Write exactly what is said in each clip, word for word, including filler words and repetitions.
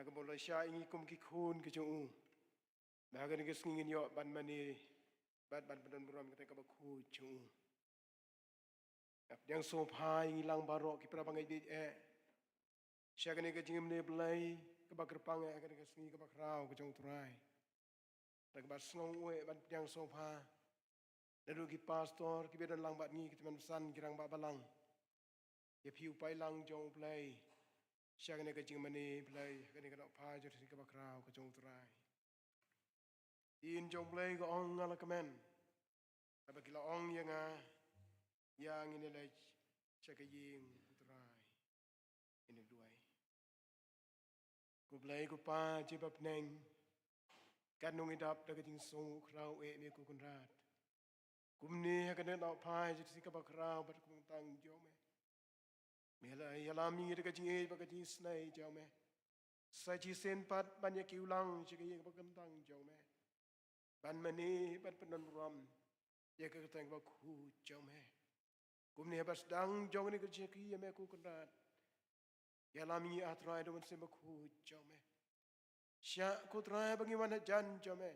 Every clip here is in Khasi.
Ha kaba u la shah ïa ngi kum ki khun ki jong u, ba ha kane ka sngi ngin ïoh ban mane bad ban pyndonburom ïa kata kaba khuid jong u. Nga pdiang sngewbha ïa ngi lang baroh ki para bangeit bieit eh sha kane ka jingmane Blei kaba kyrpang eh ha kane ka sngi kaba khraw ka jong u Trai. Da kaba sngew eh ban pdiang sngewbha naduh ki pastor kiba don lang bad ngi, ki tymmen basan, ki rangbah balang. Ïa phi u paidlang jong u Blei sha kane ka jingmane Blei ha kane ka daw phai jong ka sngi kaba khraw ka jong u Trai. Ktien jong u Blei ka ong, nga la kmen. Haba ki la ong ïa nga, ïa ngin ïaleit sha ka ïing u Trai. Ngin ïa duwai. Ko Blei ko Pa jong ka bneng, katno ngi dap da ka jingsngew khraw eh me ko Kynrad. Kumne ha kane ka daw phai jong ka sngi kaba khraw bad ka bynta jong me, me la ïalam ïa ngi da ka jingïeit bad ka jingisnei jong me. Sa shisien pat ban ïa kiew lang sha ka ïing kaba kyntang jong me, ban mane ban pyndonburom ïa ka kyrteng kaba khuid jong me. Kumne haba sdang jong kane ka jingïakynduh ïa me ko Kynrad, ïalam ïa ngi ah Trai da u Mynsiem Bakhuid jong me. Shah ko Trai ba ngin wan hajan jong me,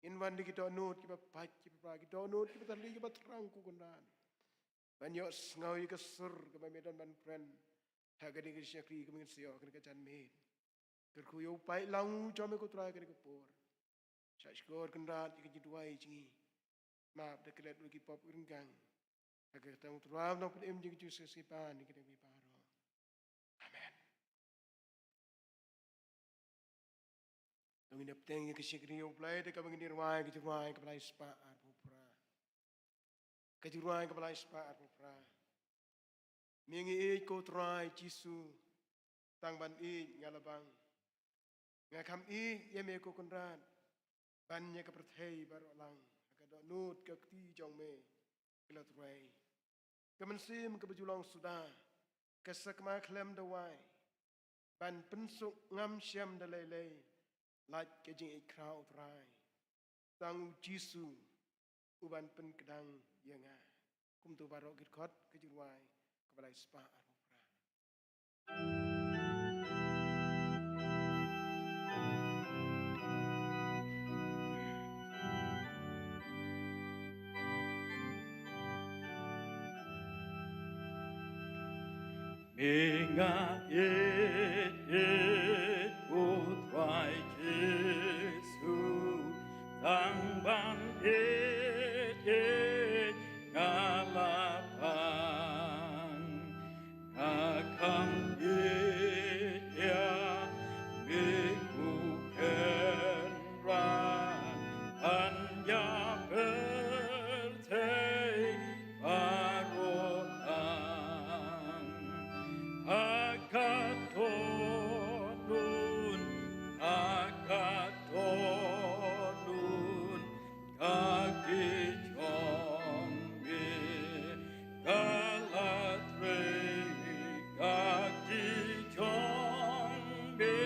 ngin wan da ki dohnud kiba pait kiba pra, ki dohnud kiba tyrli kiba thrang ko Kynrad, ban ïohsngew ïa ka sur kaba me don ban kren ha kane ka shakri kaba ngin sa ïoh ha kane ka janmiet. Kyrkhu ïa u paidlang jong me ko Trai ha kane ka por. Shah shkor Kynrad ïa ka jingduwai jong ngi. Map da ka klet ruh ki pop ryngkang. Ha ka kyrteng u Trai u Nongpynim jong ngi Jisu Khrist, ngi pan ïa kane ka bynta baroh. Amen. To ngin ïa bteng ïa ka shakri ïa u Blei da kaba ngin ïa rwai ka jingrwai kaba lai spah arphew phra. Ka jingrwai kaba lai spah arphew phra. Me ngi ïeit ko Trai Jisu, tang ban ïeit nga la bang. Nga kham ïeit ïa me ko Kynrad, ban ïa ka pyrthei baroh lang ha ka dohnud ka kti jong me ka la trei. Ka mynsiem kaba ju long suda, ka sakma khlem da wai, ban pynsuk ngam shem da lei lei, lait ka jingïeit khraw u Trai. Tang u Jisu u ban pynkdang ïa nga. Kumto baroh ki dkhot ka jingrwai kaba lai spah arphew phra. Me nga ïeit, ïeit ko Trai Jisu, tang ban ïeit, ïeit nga la pang. Nga kham ïeit ïa me ko Kynrad, ban ïa pyrthei baroh lang. Ha ka dohnud, ha ka dohnud ka kti jong me ka la trei, ka kti jong me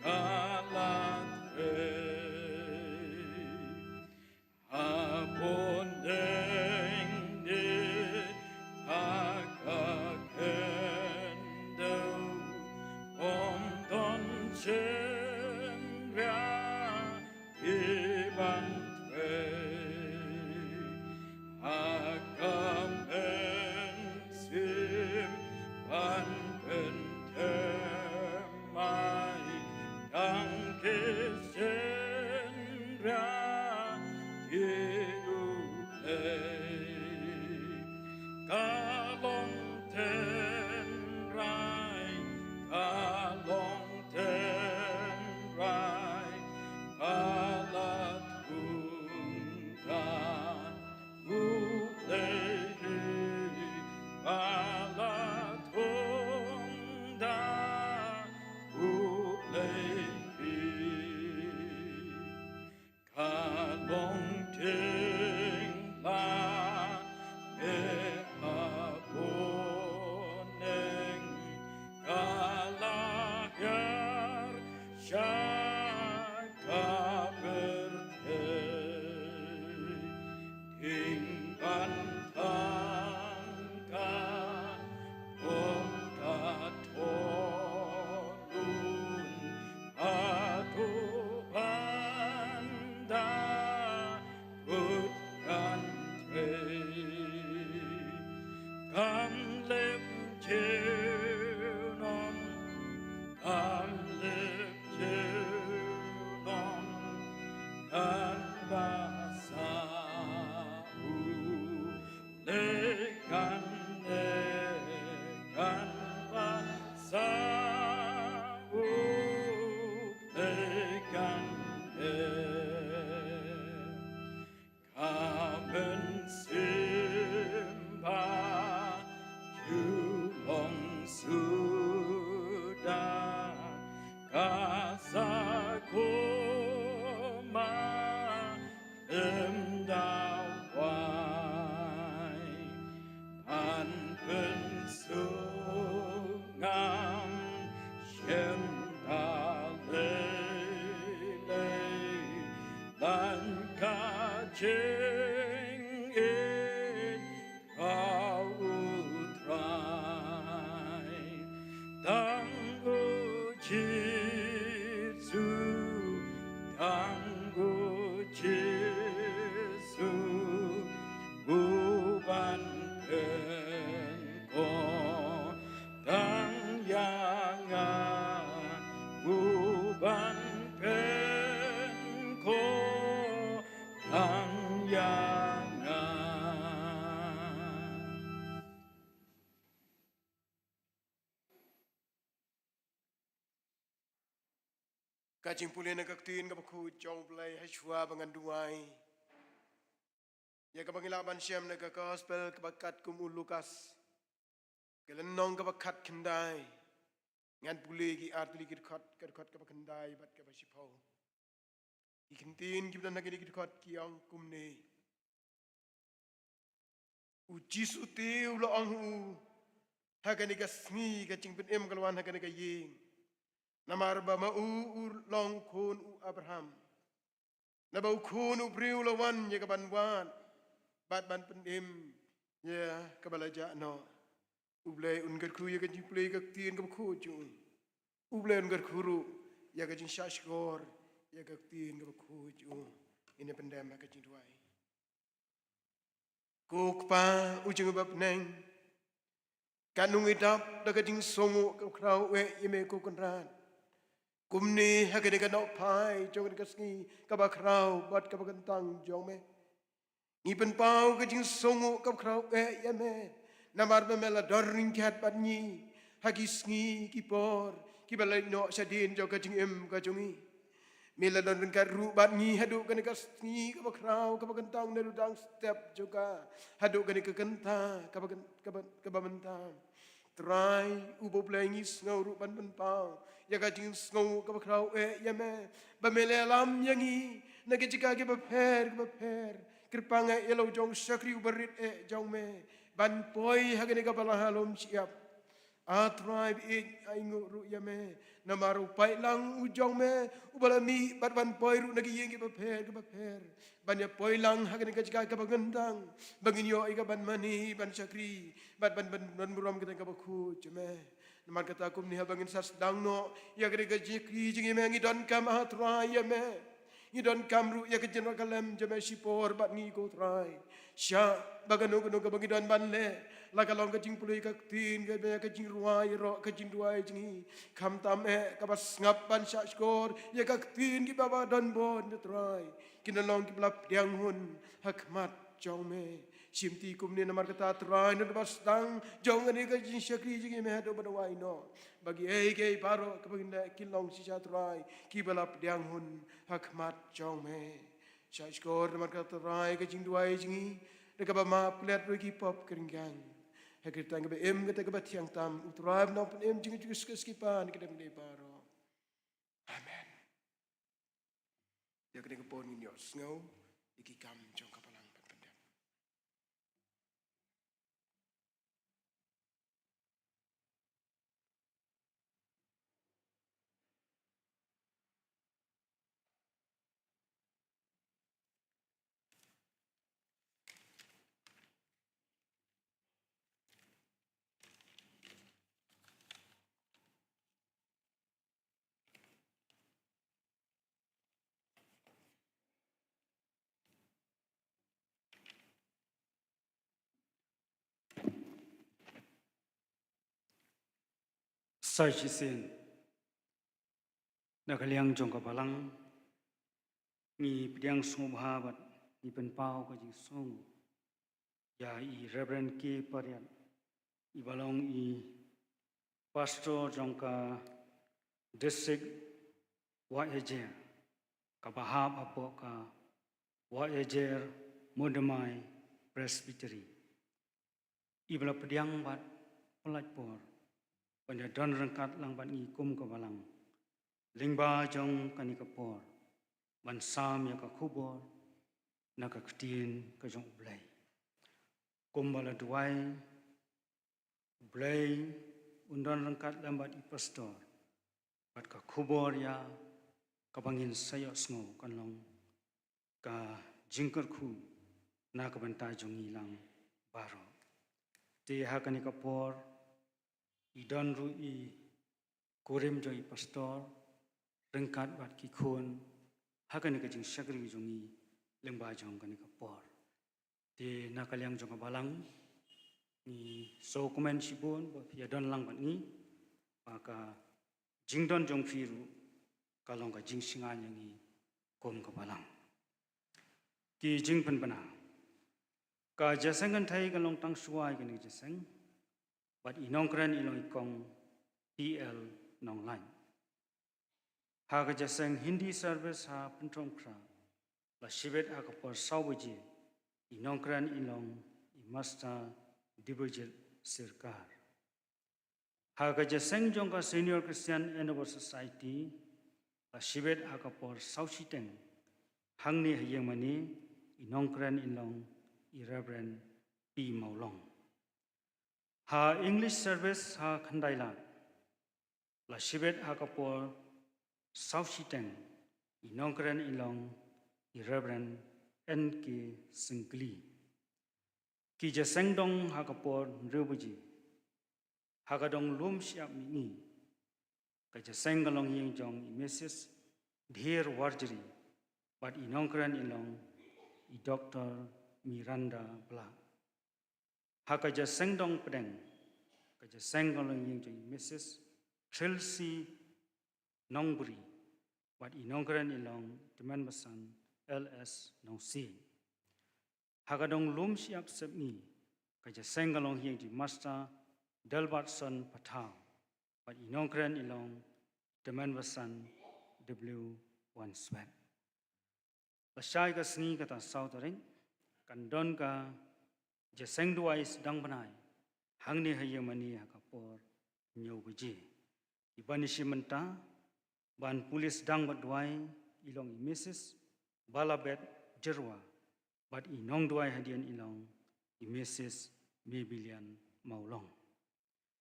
ka la trei. Ha bun ding ne ha ka khyndew, ym don shynriah kiban trei. Ha ka mynsiem ban pynthymmai, tang ki shynriah ki u Blei. Ka long tynrai, ka long tynrai. Jingim ha U Trai, tang U Jisu, tang U Jisu, U ban pynkoh tang ïa nga, U ban pynkoh tang ïa nga. Ka jingpule na ka ktien kaba khuid jong U Blei, ha shuwa ba ngan duwai ïa kaba ngi lah ban shem na ka gospel kaba katkum u Lukas, ka lynnong kaba khatkhyndai. Ngan pule ki ar tylli ki dkhot, ka dkhot kaba khyndai bad kaba shiphew. Ki ktien kiba don ha kine ki dkhot ki ong kumne: U Jisu te u la ong ha u, ha kane ka sngi ka jingpynim ka la wan ha kane ka ïing, namar ba ma u u long khun u Abraham. Naba U Khun u Briew u la wan ïa ka ban wad bad ban pynim ïa kaba la jah noh. U Blei un kyrkhu ïa ka jingpule ka ktien kaba khuid jong u. U Blei un kyrkhu ruh ïa ka jingshahshkor ïa ka ktien kaba khuid jong u. Ngin ïa pyndem ha ka jingduwai. Ko Kpa u jong ngi ba ha bneng, katno ngi dap da ka jingsngewnguh kaba khraw eh ïa me ko Kynrad. Kumne ha kane ka nohphai jong kane ka sngi kaba khraw bad kaba kyntang jong me, ngi pynpaw ka jingsngewnguh kaba khraw eh ïa me, namar ba me la don ryngkat bad ngi ha ki sngi ki por kiba leit noh shadien jong ka jingim ka jong ngi. Me la don ryngkat ruh bad ngi haduh kane ka sngi kaba khraw kaba kyntang, naduh dang step jong ka haduh kane ka kynta kaba kyn-, kaba, kaba mynta. Trai uba U Blei, ngi sngew ruh ban pynpaw ïa ka jingsngewnguh kaba khraw eh ïa me, ba me la ïalam ïa ngi na ki jaka kiba pher kiba pher. Kyrpang eh ïa la u jong u shakri uba rit eh jong me ban poi ha kane ka bala ha lum shyiap. A Trai, ba ïeit, ainguh ruh ïa me, namar u paidlang u jong me uba la mih bad ban poi ruh na ki ïing kiba pher kiba pher, ban ïa poi lang ha kane ka jaka kaba kyntang, ba ngin ïoh ïa ka ban mane ban shakri bad ban, ban, ban burom kata kaba khuid jong me. Namar kata kumne haba ngin sa sdang noh ïa kane ka jingshakri jong ngi, me ngi donkam, A Trai, ïa me. Ngi donkam ruh ïa ka jingrakhe lem jong me shipor bad ngi ko Trai. Shah ba kano kano kaba ngi don ban leh, la ka long ka jingpule ka ktien, ka, ka jingrwai ïaroh, ka jingduwai jong ngi, khamtam eh kaba sngap ban shahshkor ïa ka ktien, kiba ba don bor, Trai, kin long kiba la pdiang hun ha khmat jong me. Shimti kumne namar kata Trai, naduh ba sdang jong kane ka jingshakri jong ngi, me haduh ba duwai noh, ba kiei kiei baroh kaba ngin leh kin long shisha Trai kiba la pdiang hun ha khmat jong me. Shahshkor namar kata Trai ka jingduwai jong ngi, da kaba map klet ruh ki pop kyrngiang. Ha ka kyrteng kaba im, kata kaba thiang tam, U Trai ba nongpynim jong ngi Jisu Khrist, ki pan ki dang dei baroh. Amen. Ïa kane ka por ngin ïohsngew ïa ki kam jong ka balang ban pyndep. Sa shisien, na ka liang jong ka balang, ngi pdiang sngewbha bad ngi pynpaw ka jingsngewnguh ïa i Reverend K Pariat, iba long i Pastor jong ka District Wahiajer, kaba hap hapoh ka Wahiajer Modamai Presbytery. Iba la pdiang bad pyllait por ban ïa don ryngkat lang bad ngi kum ka balang lyngba jong kane ka por, ban sam ïa ka khubor na ka ktien ka jong U Blei. Kumba la duwai, U Blei un don ryngkat lem bad i Pastor, bad ka khubor ïa kaba ngin sa ïohsngew kan long ka jingkyrkhu na ka bynta jong ngi lang baroh. Te ha kane ka por, i don ruh i kurim jong i pastor ryngkat bad ki khun ha kane ka jingshakri jong ngi lyngba jong kane ka por. Te na ka liang jong ka balang, ngi sngewkmen shibun ba phi ïa don lang bad ngi, ba ka jingdon jong phi ruh ka long ka jingsngew ïa ngi kum ka balang. Ki jingpynbna. Ka jingïaseng kynthei ka long tang shuwa ïa kane ka jingïaseng, bad i nongkren i long i Kong T L Nonglait. Ha ka jingïaseng Hindi service ha Pyntrong Phra, la shibit ha ka por saw baje, i nongkren i long i Master Dibajit Sirkar. Ha ka jingïaseng jong ka Senior Christian Endeavour Society, la shibit ha ka por saw shiteng, hangne ha ïingmane, i nongkren i long i Reverend P Mawlong. Ha English service ha Khyndai Lad, la shibit ha ka por saw shiteng, i nongkren i long i Reverend N K Syngkli. Ki jingïaseng dong ha ka por hynriew baje. Ha ka dong lum shyiap mihngi, ka jingïaseng ka long ïing jong i Missus Dher Warjri, bad i nongkren i long i Doctor Miranda Blah. Ha ka jingïaseng dong pdeng, ka jingïaseng ka long ïing jong i Missus Thrilsi Nongbri, bad i nongkren i long Tymmen Basan L S Nongsiej. Ha ka dong lum shyiap sepngi, ka jingïaseng ka long ïing jong i Master Delbartson Pathaw, bad i nongkren i long Tymmen Basan W Wanswet. Lashai ka sngi kata saw tarik, kan don ka jingïaseng duwai sdang bnai hangne ha ïingmane ha ka por hynñiew baje. I ban ïashim bynta ban pule sdang bad duwai i long i Missus Balabet Jyrwa, bad i nongduwai hadien i long i Missus Mebilian Mawlong.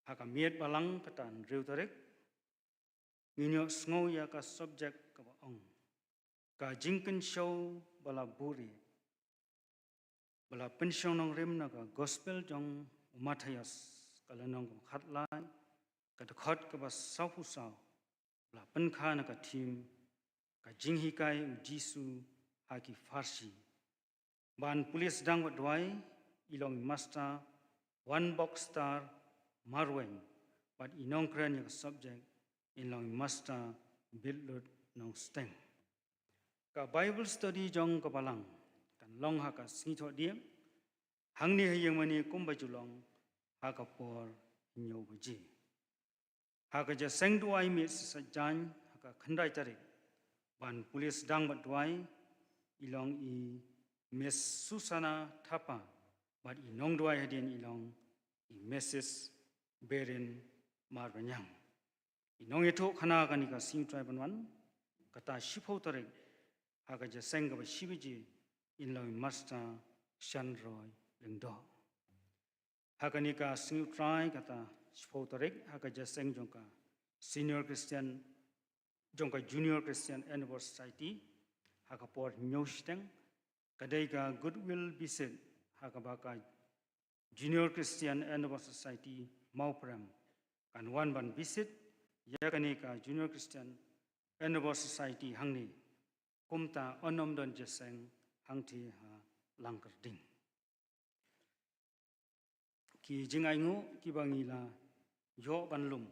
Ha ka miet balang kata hynriew tarik, ngin ïohsngew ïa ka subject kaba ong ka jingkynshew ba la buhrieh, ba la pynshong nongrim na ka Gospel jong u Mathaios, ka lynnong kaba khatlai, ka dkhot kaba sawphew saw, ba la pynkha na ka theme ka jinghikai u Jisu ha ki pharshi. Ban pule sdang bad duwai i long i Master Wanbokstar Marwein, bad i nongkren ïa ka subject i long i Master Bitlut Nongsteng. Ka Bible study jong ka balang kan long ha ka sngi Thohdieng, hangne ha ïingmane kumba ju long, ha ka por hynñiew baje. Ha ka jingïaseng duwai miet shisha jaiñ ha ka khyndai tarik, ban pule sdang bad duwai i long i Miss Susana Thapa, bad i nongduwai hadien i long i Missus Berin Marbaniang. I nongïathuhkhana kane ka sngi U Trai ban wan, kata shiphew tarik, ha ka jingïaseng kaba shi baje, i long i Master Shanroy Lyngdoh. Ha kane ka sngi U Trai kata shiphew tarik, ha ka jingïaseng jong ka Senior Christian, jong ka Junior Christian Endeavour Society, ha ka por hynñiew shiteng, ka dei ka Goodwill Visit, ha kaba ka Junior Christian Endeavour Society Mawprem kan wan ban visit ïa kane ka Junior Christian Endeavour Society hangne. Kumta yn ym don jingïaseng hangtei ha Langkyrding. Ki jingainguh kiba ngi la ïoh ban lum.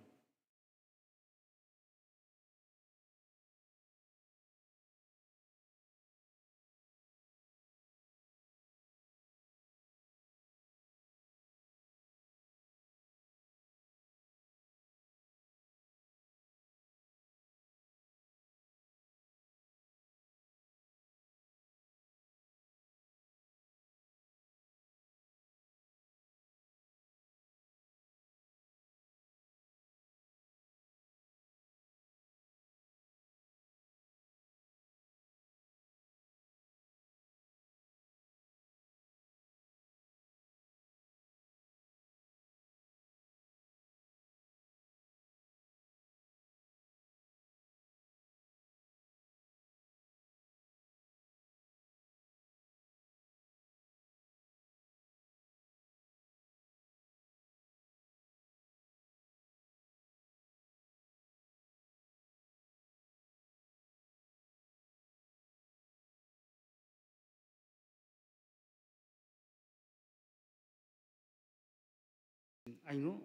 jingainguh.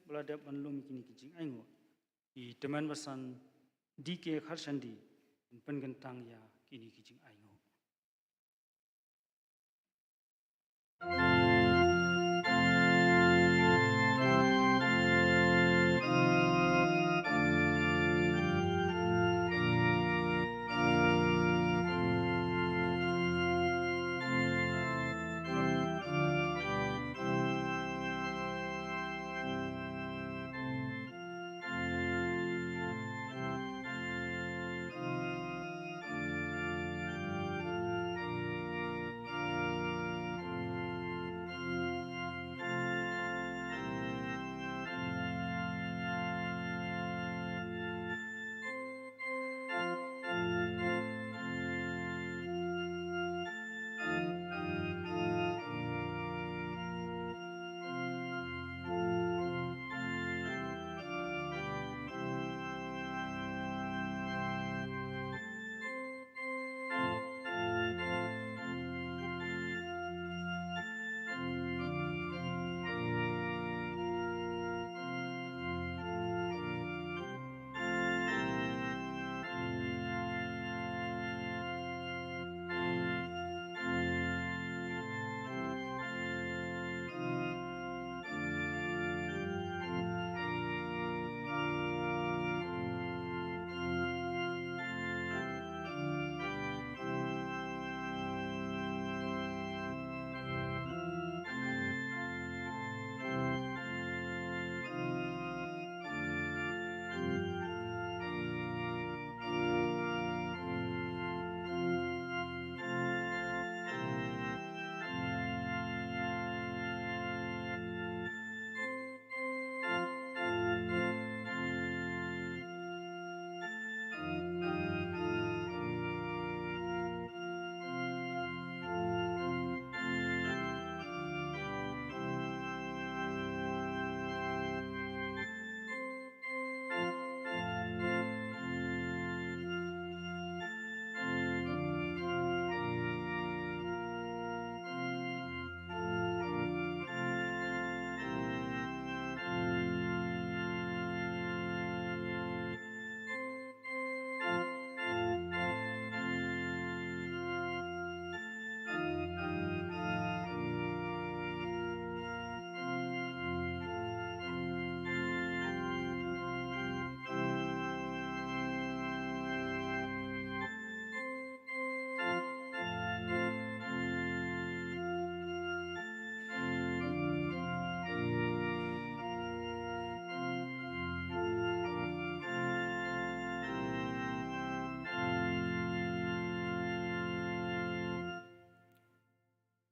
Ba la dep ban lum ïa kine ki jingainguh, i tymmen basan D K Kharshandi, yn pynkyntang ïa kine ki jingainguh.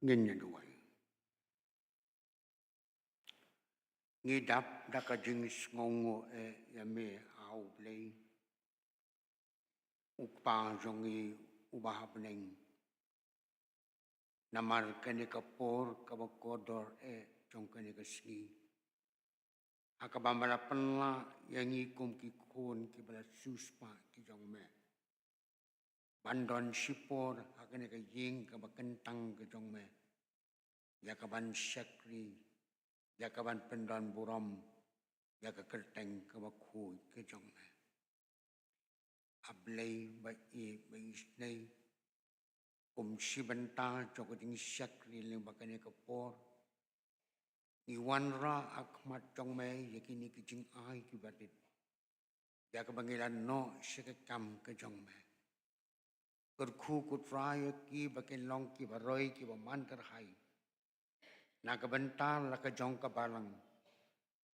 Ngin ïa duwai. Ngi dap da ka jingsngewnguh eh ïa me, A U Blei, U Kpa jong ngi uba ha bneng. Namar kane ka por kaba kordor eh jong kane ka sngi, ha kaba me la pynlah ïa ngi kum ki khun kiba la siewspah ki jong me, ban don shipor ha kane ka ïing kaba kyntang ka jong me, ïa kaban shakri, ïa kaban pyndon burom ïa ka kyrteng kaba khuid ka jong me. A Blei ba ïeit ba isynei, kum shi bynta jong ka jingshakri lyngba kane ka por, ngi wanrah ha khmat jong me ïa kine ki jingai kiba rit, ïa kaba ngi la noh sha ka kam ka jong me. Kyrkhu ko Trai ïa ki ba kin long kiba roi kiba man kyrhai na ka bynta la ka jong ka balang,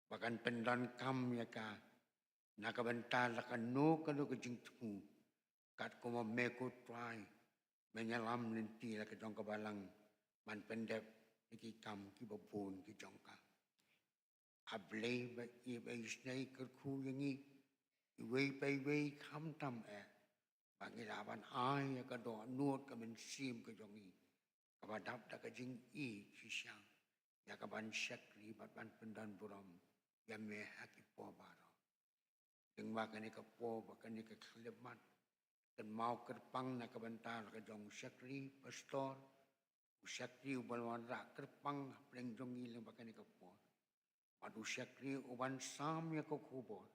ba kan pyndonkam ïa ka na ka bynta la kano kano ka jingthmu, katkum ba me ko Trai men ïalam lynti la ka jong ka balang ban pyndep ïa ki kam kiba bun ki jong ka. A Blei ba ïeit ba isynei, kyrkhu ïa ngi iwei pa iwei khamtam eh, ba ngi lah ban ai ïa ka dohnud ka mynsiem ka jong ngi, kaba dap da ka jingïeit shisha, ïa kaban shakri bad ban pyndon burom ïa me ha ki por baroh. Lyngba kane ka por bad kane ka khyllipmat, kynmaw kyrpang na ka bynta la ka jong u shakri pastor, u shakri uba la wanrah kyrpang hapdeng jong ngi lyngba kane ka por. Bad u shakri uban sam ïa ka khubor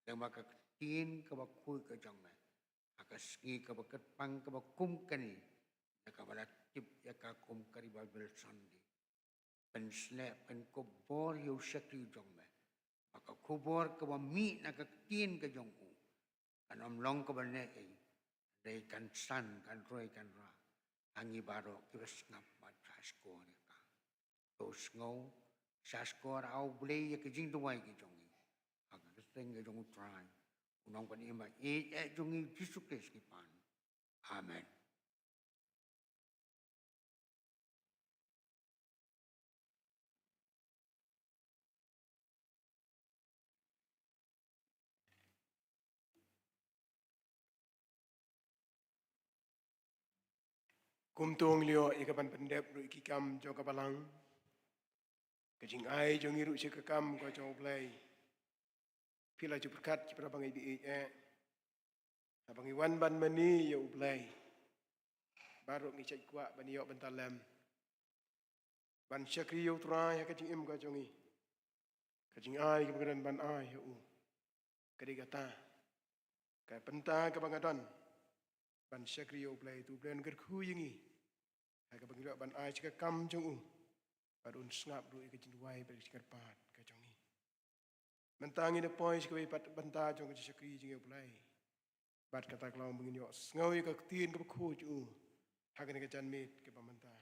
lyngba ka ktien kaba khuid ka jong me, ha ka sngi kaba kyrpang kaba kum kane, da kaba la tip ïa ka kum ka Revival Sunday. Pynsleh, pynkup bor ïa u shakri jong me, ba ka khubor kaba mih na ka ktien ka jong u kan ym long kaba neh ei, hynrei kan san, kan roi, kan rah ha ngi baroh kiba sngap bad shahshkor ïa ka. To sngew, shahshkor, A Blei, ïa ka jingduwai ka jong ngi ha ka kyrteng ka jong u Trai, u Nongpynim ba ïeit eh jong ngi Jisu Khrist ngi pan. Amen. Kumto ngi la ïoh ïa ka ban pyndep ruh ïa ki kam jong ka balang. Ka jingai jong ngi ruh sha ka kam ka jong U Blei. Phi la ju pyrkhat ki para bangeit ba ïeit eh, haba ngi wan ban mane ïa U Blei, baroh ngi shait kwah ban ïoh bynta lem, ban shakri ïa U Trai ha ka jingim ka jong ngi. Ka jingai kaba nga don ban ai ha u, ka dei kata ka bynta kaba nga don ban shakri ïa U Blei. To U Blei un kyrkhu ïa ngi ha kaba ngi lah ban ai sha ka kam jong u, bad un sngap ruh ïa ka jingduwai bad ka jingkyrpad ka jong ngi. Mynta ngin ïa poi sha kawei pat bynta jong ka jingshakri jong ngi ïa U Blei, bad kata ka long ba ngin ïoh sngew ïa ka ktien kaba khuid jong u ha kane ka janmiet kaba mynta.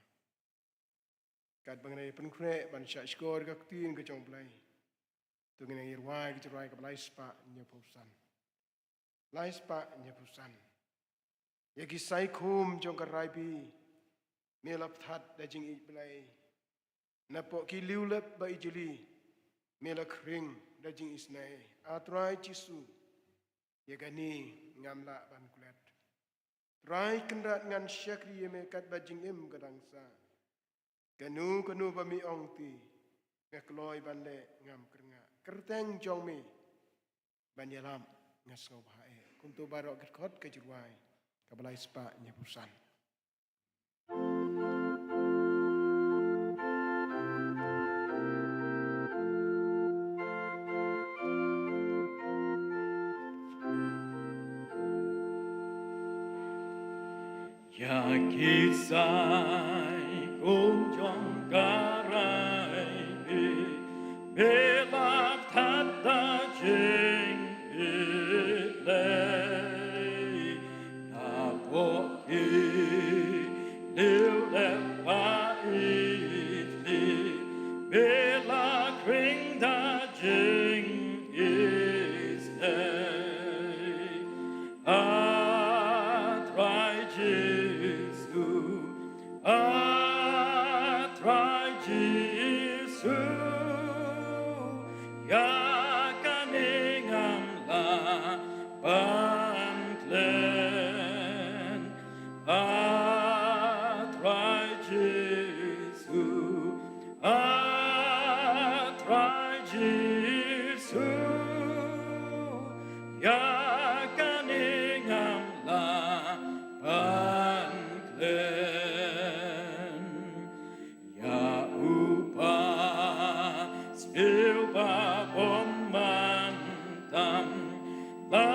Katba ngi la pynkhreh ban shahshkor ïa ka ktien ka jong U Blei, to ngin ïa rwai ka jingrwai kaba lai spah hynñiewphew san. Lai spah hynñiewphew san. Ïa ki saikhum jong ka Raibi me la pynthad da jingïeit Blei. Napoh ki liewlep ba ijli me la khring da jingisynei. A Trai Jisu, ïa kane ngam lah ban klet. Trai Kynrad, ngan shakri ïa me katba jingim ka dang sah. Kano kano ba me ong te, nga kloi ban leh, ngam kyrngah. Kyrteng jong me ban ïalap, nga sngewbha eh. Kumto baroh kyrkhot ka jingrwai kaba lai spah hynñiewphew san. Ïa ki saikhum jong ka Raibi me la pynthad da jingïeit Blei. Napoh ki liewlep ba ijli me la khring da jingisynei. A Trai Jisu, A Trai Jisu, ïa kane ngam lah ban klet. A Trai Jisu, A Trai Jisu, ïa kane ngam lah ban klet. Ïa u ba sniew ba bymman tam, la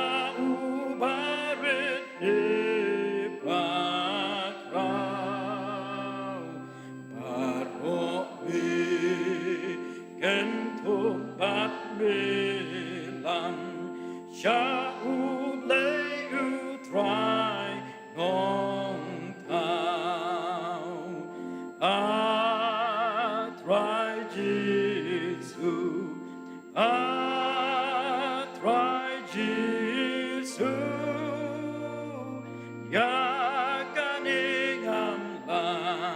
u ba rit ne ba khraw, baroh me kynthup bad me lam sha U Blei U Trai Nongthaw. A Trai Jisu, A Trai Jisu, ïa kane ngam lah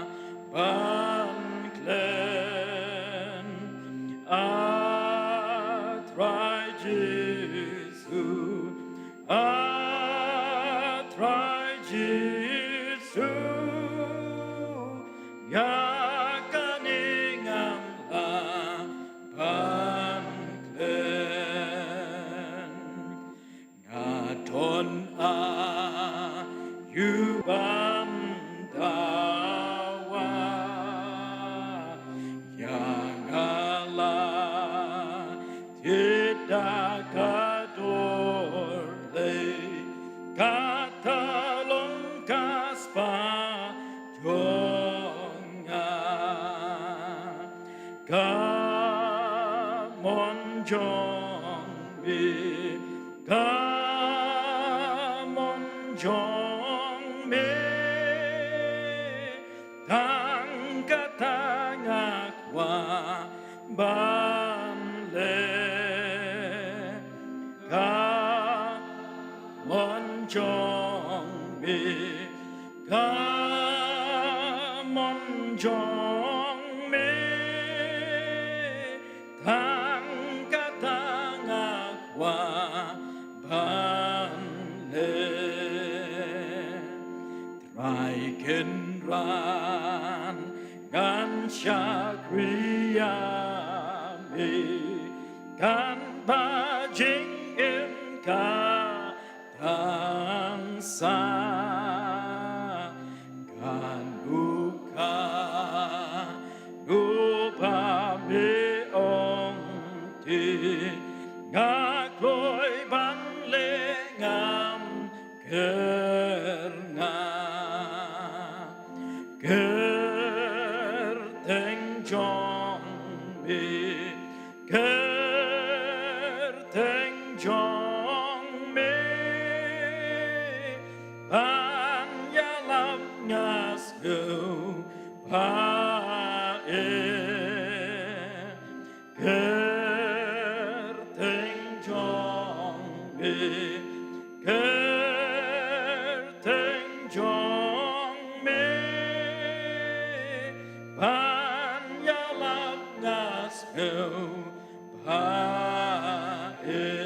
ban klet. A Trai Jisu, A Trai Jisu, ïa kane ngam lah ban klet. Nga don aiu ban dawa? Ka mon jong me, tang kata nga kwah ban leh. Ka mon jong me, ka mon jong me, tang kata nga kwah ban leh. Trai Kynrad, ngan shakri ïa me, katba jingim ka tang sah, kan kum kano ba me ong te, nga kloi ban leh, ngam kyrngah. Kyrteng jong me, kyrteng jong me, ban ïalap nga sngewbha eh. Kyrteng jong me, kyrteng jong me, ban ïalap nga sngewbha eh.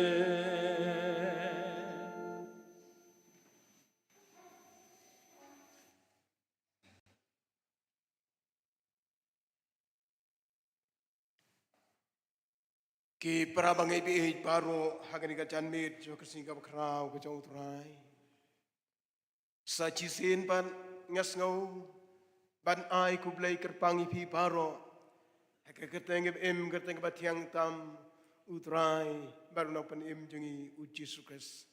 Ki para bangeit baroh, ha kane ka janmiet jong ka sngi kaba khraw ka jong U Trai, sa shisien pat nga sngew ban ai khublei kyrpang ïa phi baroh ha ka kyrteng kaba im, kyrteng kaba thiang tam U Trai bad U Nongpynim jong ngi U Jisu Khrist.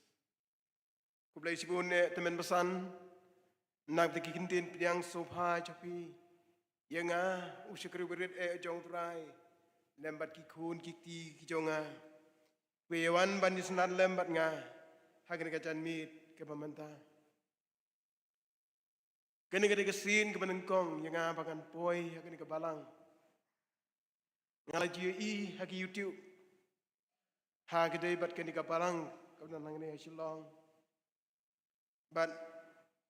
Khublei shibun eh tymmen basan na kata ki ktien pdiang sngewbha jong phi ïa nga, u shakri barit eh jong U Trai, lem bad ki khun ki kti ki jong nga, kiba ïa wan ban ïasynran lem bad nga ha kane ka janmiet kaba mynta. Kane ka dei ka sien kaba nyngkong ïa nga ba ngan poi ha kane ka balang. Nga la ju ïohi ha ki YouTube ha ka dei bad kane ka balang kaba don hangne ha Shillong. Bad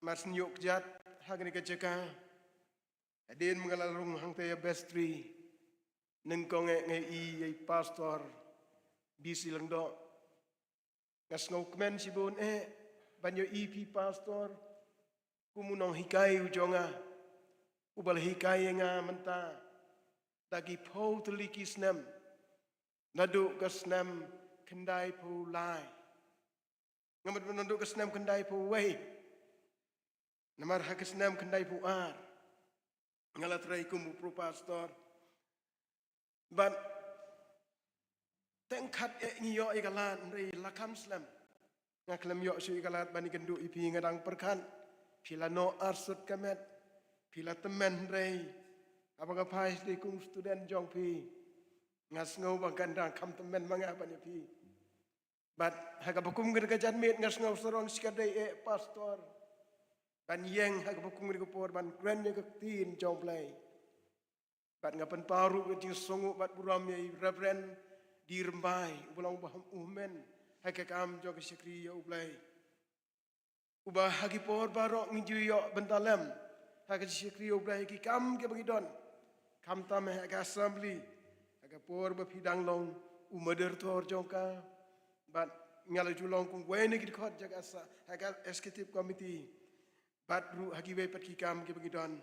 mar shu ïoh kjat ha kane ka jaka, hadien ba nga la rung hangta ïa vestry, nyngkong eh nga ïohi ïa i Pastor B C Lyngdoh. Nga sngewkmen shibun eh ban ïohi phi Pastor kum u nonghikai u jong nga, uba la hikai ïa nga mynta da ki phew tylli ki snem, naduh ka snem khyndai phew lai. Nga mut naduh ka snem khyndai phew wei. Namar ha ka snem khyndai phew ar nga la trei kum u pro pastor. Bad teng khat eh ngi ïoh ïa ka lad, hynrei la kham slem. Nga khlem ïoh shuh ïa ka lad ban ïakynduh ïa phi, nga dang pyrkhat phi la noh arsut ka met, phi la tymmen, hynrei haba nga phai sdei kum student jong phi, nga sngew ba kan dang kham tymmen ma nga ban ïa phi. Bad ha kaba kum kane ka janmiet nga sngew sarong shikatdei eh Pastor ban ïeng ha kaba kum kane ka por ban kren ïa ka ktien jong U Blei. Bad nga pynpaw ruh ka jingsngewnguh bad burom ïa i Reverend D Rymbai, uba long u hynmen ha ka kam jong ka shakri ïa U Blei. Uba ha ki por baroh ngi ju ïoh bynta lem ha ka shakri ïa U Blei, ki kam kiba ngi don, khamtam ha ka assembly, ha ka por ba phi dang long u moderator jong ka. Bad nga la ju long kum uwei na ki dkhot jong ka sa-, ha ka executive committee, bad ruh ha kiwei pat ki kam kiba ngi don.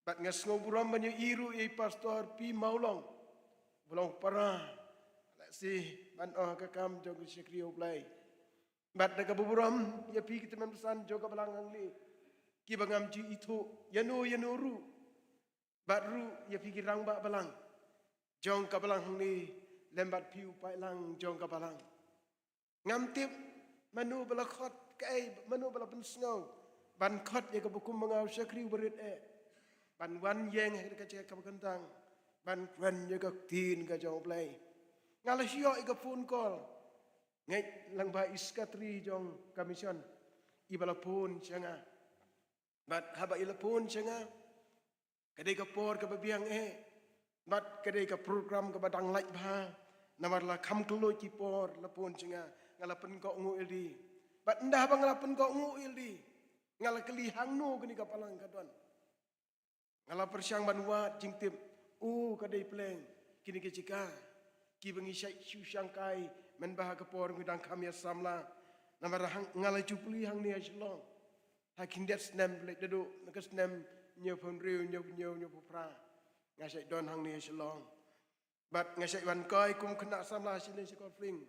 Bad nga sngew burom ban ïohi ruh ïa i Pastor P Mawlong, ba long para, la sdang ban ong ha ka kam jong ka shakri ïa U Blei. Bad da kaba burom ïa phi ki tymmen basan jong ka balang hangne, kiba ngam ju ithuh ïano ïano ruh. Bad ruh ïa phi ki rangbah balang jong ka balang hangne, lem bad phi u paidlang jong ka balang. Ngam tip mano ba la khot, kaei, mano ba la pynsngew ban khot ïa kaba kum ma nga u shakri uba rit eh, ban wan ïeng ha ka jaka kaba kyntang ban kren ïa ka ktien ka jong U Blei. Nga la ïoh ïa ka phone call Ngeit lang ba i secretary jong ka mission iba la phone sha nga. Bad haba i la phone sha nga, ka dei ka por kaba biang eh. Bad ka dei ka program kaba dang lait bha. Namar la kham kylluid ki por la phone sha nga, nga la pynkohnguh ïalade. Bad ynda haba nga la pynkohnguh ïalade, nga la kylli hangno kane ka balang ka don. Nga la pyrshang ban wad jingtip, u ka dei pleng kine ki jaka kiba ngi shait shu shangkai mynba ha ka por ngi dang kham ïa samla. Namar hang, nga la ju plie hangne ha Shillong ha khyndiat snem, leit naduh na ka snem hynñiewphew hynriew, hynñiewphew hynñiew, hynñiewphew phra nga shait don hangne ha Shillong. Bad nga shait wan kai kum khynnah samla shane sha Kolfring,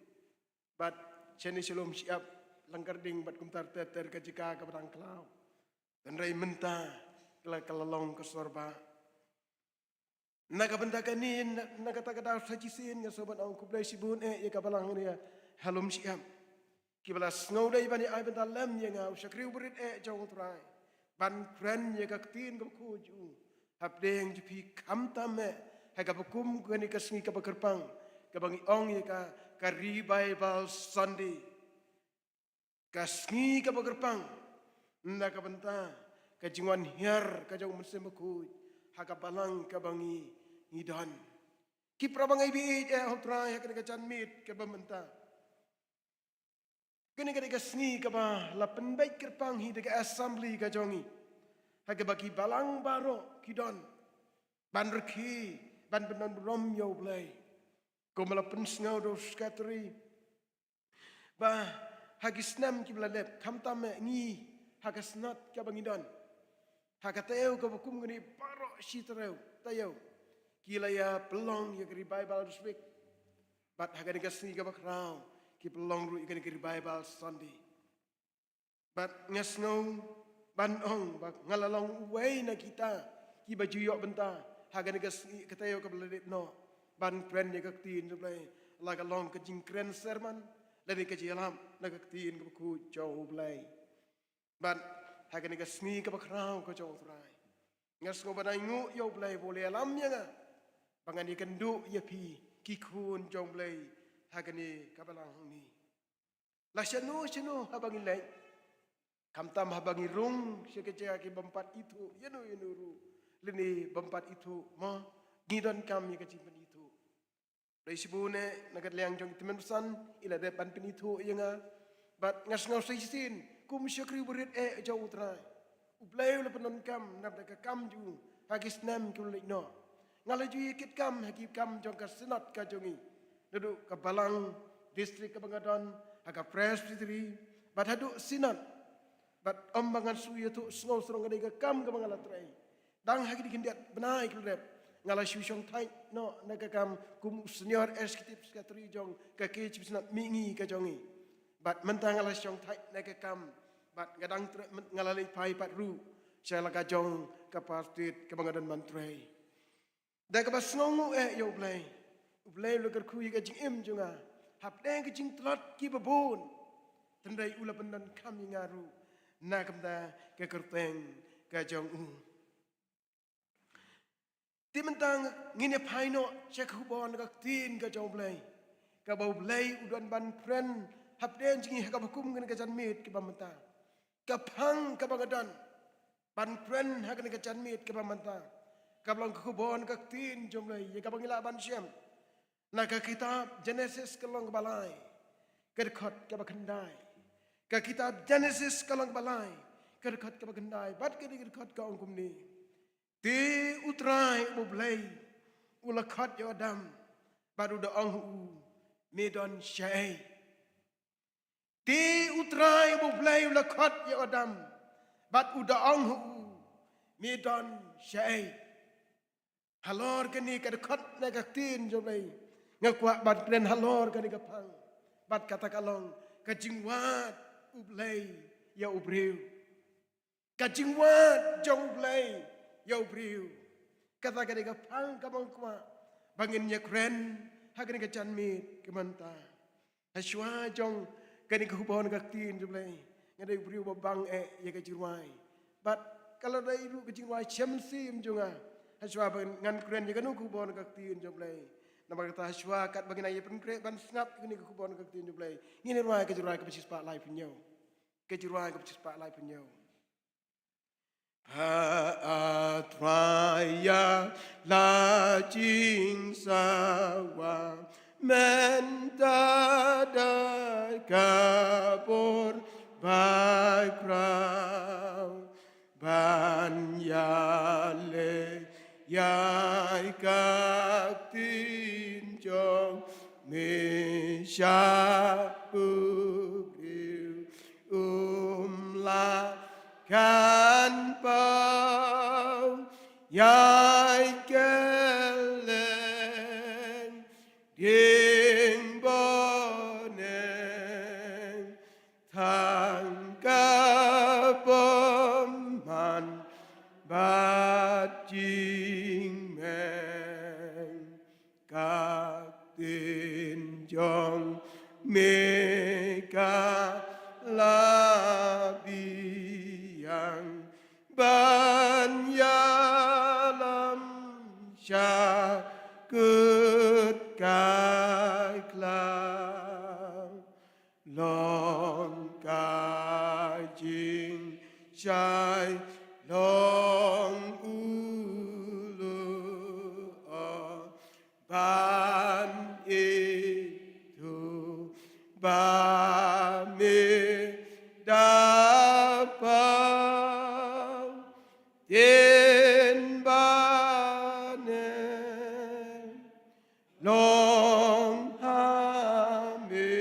bad shane sha Lum Shyiap, Langkyrding, bad kumta ter ter ka jaka kaba dang khlaw. Hynrei mynta ka la, ka la long ka sor ba. Na ka bynta kane, na, na kata ka daw sa shisien nga sngewbha ban ong khublei shibun eh ïa ka balang ïa ha Lum Shyiap, kiba la sngewdei ban ïa ai bynta lem ïa nga, u shakri u barit eh jong U Trai, ban kren ïa ka ktien kaba khuid jong u hapdeng jong phi, khamtam eh ha kaba kum kane ka sngi kaba kyrpang, kaba ngi ong ïa ka, ka Revival Sunday. Ka sngi kaba kyrpang na ka bynta ka jingwan hiar ka jong U Mynsiem Bakhuid ha ka balang kaba ngi, ngi don. Ki para bangeit ba ïeit eh ha U Trai, ha kane ka janmiet kaba mynta, kane ka dei ka sngi kaba la pynbeit kyrpang hi da ka assembly ka jong ngi, ha kaba ki balang baroh ki don ban rkhie, ban pyndon burom ïa U Blei. Kumba la pynsngew da u secretary, ba ha ki snem kiba la dep, khamtam eh ngi ha ka synod kaba ngi don, ha ka taïew kaba kum kane baroh shi taïew, taïew ki la ïa pynlong ïa ka Revival District. Bad ha kane ka sngi kaba khraw ki pynlong ruh ïa kane ka Revival Sunday. Bad nga sngew ban ong ba nga la long uwei na kita kiba ju ïoh bynta ha kane ka sngi, ka taïew kaba la dep noh, ban kren ïa ka ktien jong U Blei, la ka long ka jingkren sermon lane ka jingïalap na ka ktien kaba khuid jong U Blei. Bad ha kane ka sngi kaba khraw ka jong U Trai, nga sngew ban ainguh ïa U Blei ba u la ïalam ïa nga ba ngan ïakynduh ïa phi ki khun jong U Blei ha kane ka balang hangne. La shano shano haba ngi leit, khamtam haba ngi rung sha ka jaka ki bym pat ithuh ïano ïano ruh, lane bym pat ithuh mo, ngi donkam ïa ka jingpynithuh. Dei shibun eh na ka liang jong i tymmen basan i la dep ban pynithuh ïa nga. Bad nga sngew sa shisien kum shakri barit eh jong U Trai, U Blei u la pyndonkam na ka bynta ka kam jong u ha ki snem ki la leit noh. Nga la ju ïa kit kam ha ki kam jong ka synod ka jong ngi, naduh ka balang district kaba nga don, ha ka presbytery, bad haduh synod. Bad ym ba ngan shu ïathuh sngew shrong, ka dei ka kam kaba nga la trei. Dang ha kine ki khyndiat bnai ki la dep, nga la shu shong thait noh na ka kam kum u senior executive secretary jong ka K H P Synod mihngi ka jong ngi. Bad mynta nga la shong thait na ka kam, bad nga dang trei, nga la leit phai pat ruh sha la ka jong ka pastorate kaba nga don ban trei. Da kaba sngewnguh eh ïa U Blei, U Blei u la kyrkhu ïa ka jingim jong nga hapdeng ka jingtlot kiba bun. Hynrei u la pyndonkam ïa nga ruh na ka bynta ka kyrteng ka jong u. Te mynta ngin ïa phai noh sha ka khubor na ka ktien ka jong U Blei, kaba U Blei u don ban kren hapdeng jong ngi ha kaba kum kane ka janmiet kaba mynta. Ka phang kaba nga don ban kren ha kane ka janmiet kaba mynta, kaba long ka khubor na ka ktien jong U Blei ïa kaba ngi lah ban shem na ka kitab Genesis ka lynnong kaba lai, ka dkhot kaba khyndai. Ka kitab Genesis ka lynnong kaba lai, ka dkhot kaba khyndai, bad ka dkhot ka ong kumne: Te U Trai U Blei u la khot ïa u Adam, bad u da ong ha u, me don shaei? Te U Trai U Blei u la khot ïa u Adam, bad u da ong ha u, me don shaei? Halor kane ka dkhot na ka ktien jong U Blei, nga kwah ban kren halor kane ka phang, bad kata ka long ka jingwad U Blei ïa u briew. Ka jingwad jong U Blei ïa u briew. Kata ka dei ka phang kaba nga kwah ba ngin ïa kren ha kane ka janmiet ka mynta. Hashwa jong kane ka khubor na ka ktien jong U Blei, nga dei u briew ba bang eh ïa ka jingrwai. Bad ka la dei ruh ka jingrwai shem sim jong nga hashwa ba ngan kren ïa kano ka khubor na ka ktien jong U Blei. Namar kata shuwa katba ngin ïa pynkhreh ban sngap ïa kane ka khubor ka ktien jong U Blei, ngin ïa rwai ka jingrwai kaba shispah laiphew hynñiew. Ka jingrwai kaba shispah laiphew hynñiew. Ha, a Trai, ïa la jingsawa mynta da ka bor bakhraw ban ïaleh ïa ka ktien jong me sha u briew. Um lah kan paw ïa i kylleng dieng bneng, tang ka bymman bad jingmeng. Ka ktien jong me ka la biang ban ïalam sha kut ka khlaw. Long ka jingshai long u lyoh, ban ithuh ba me da paw ktien bneng. Long ha me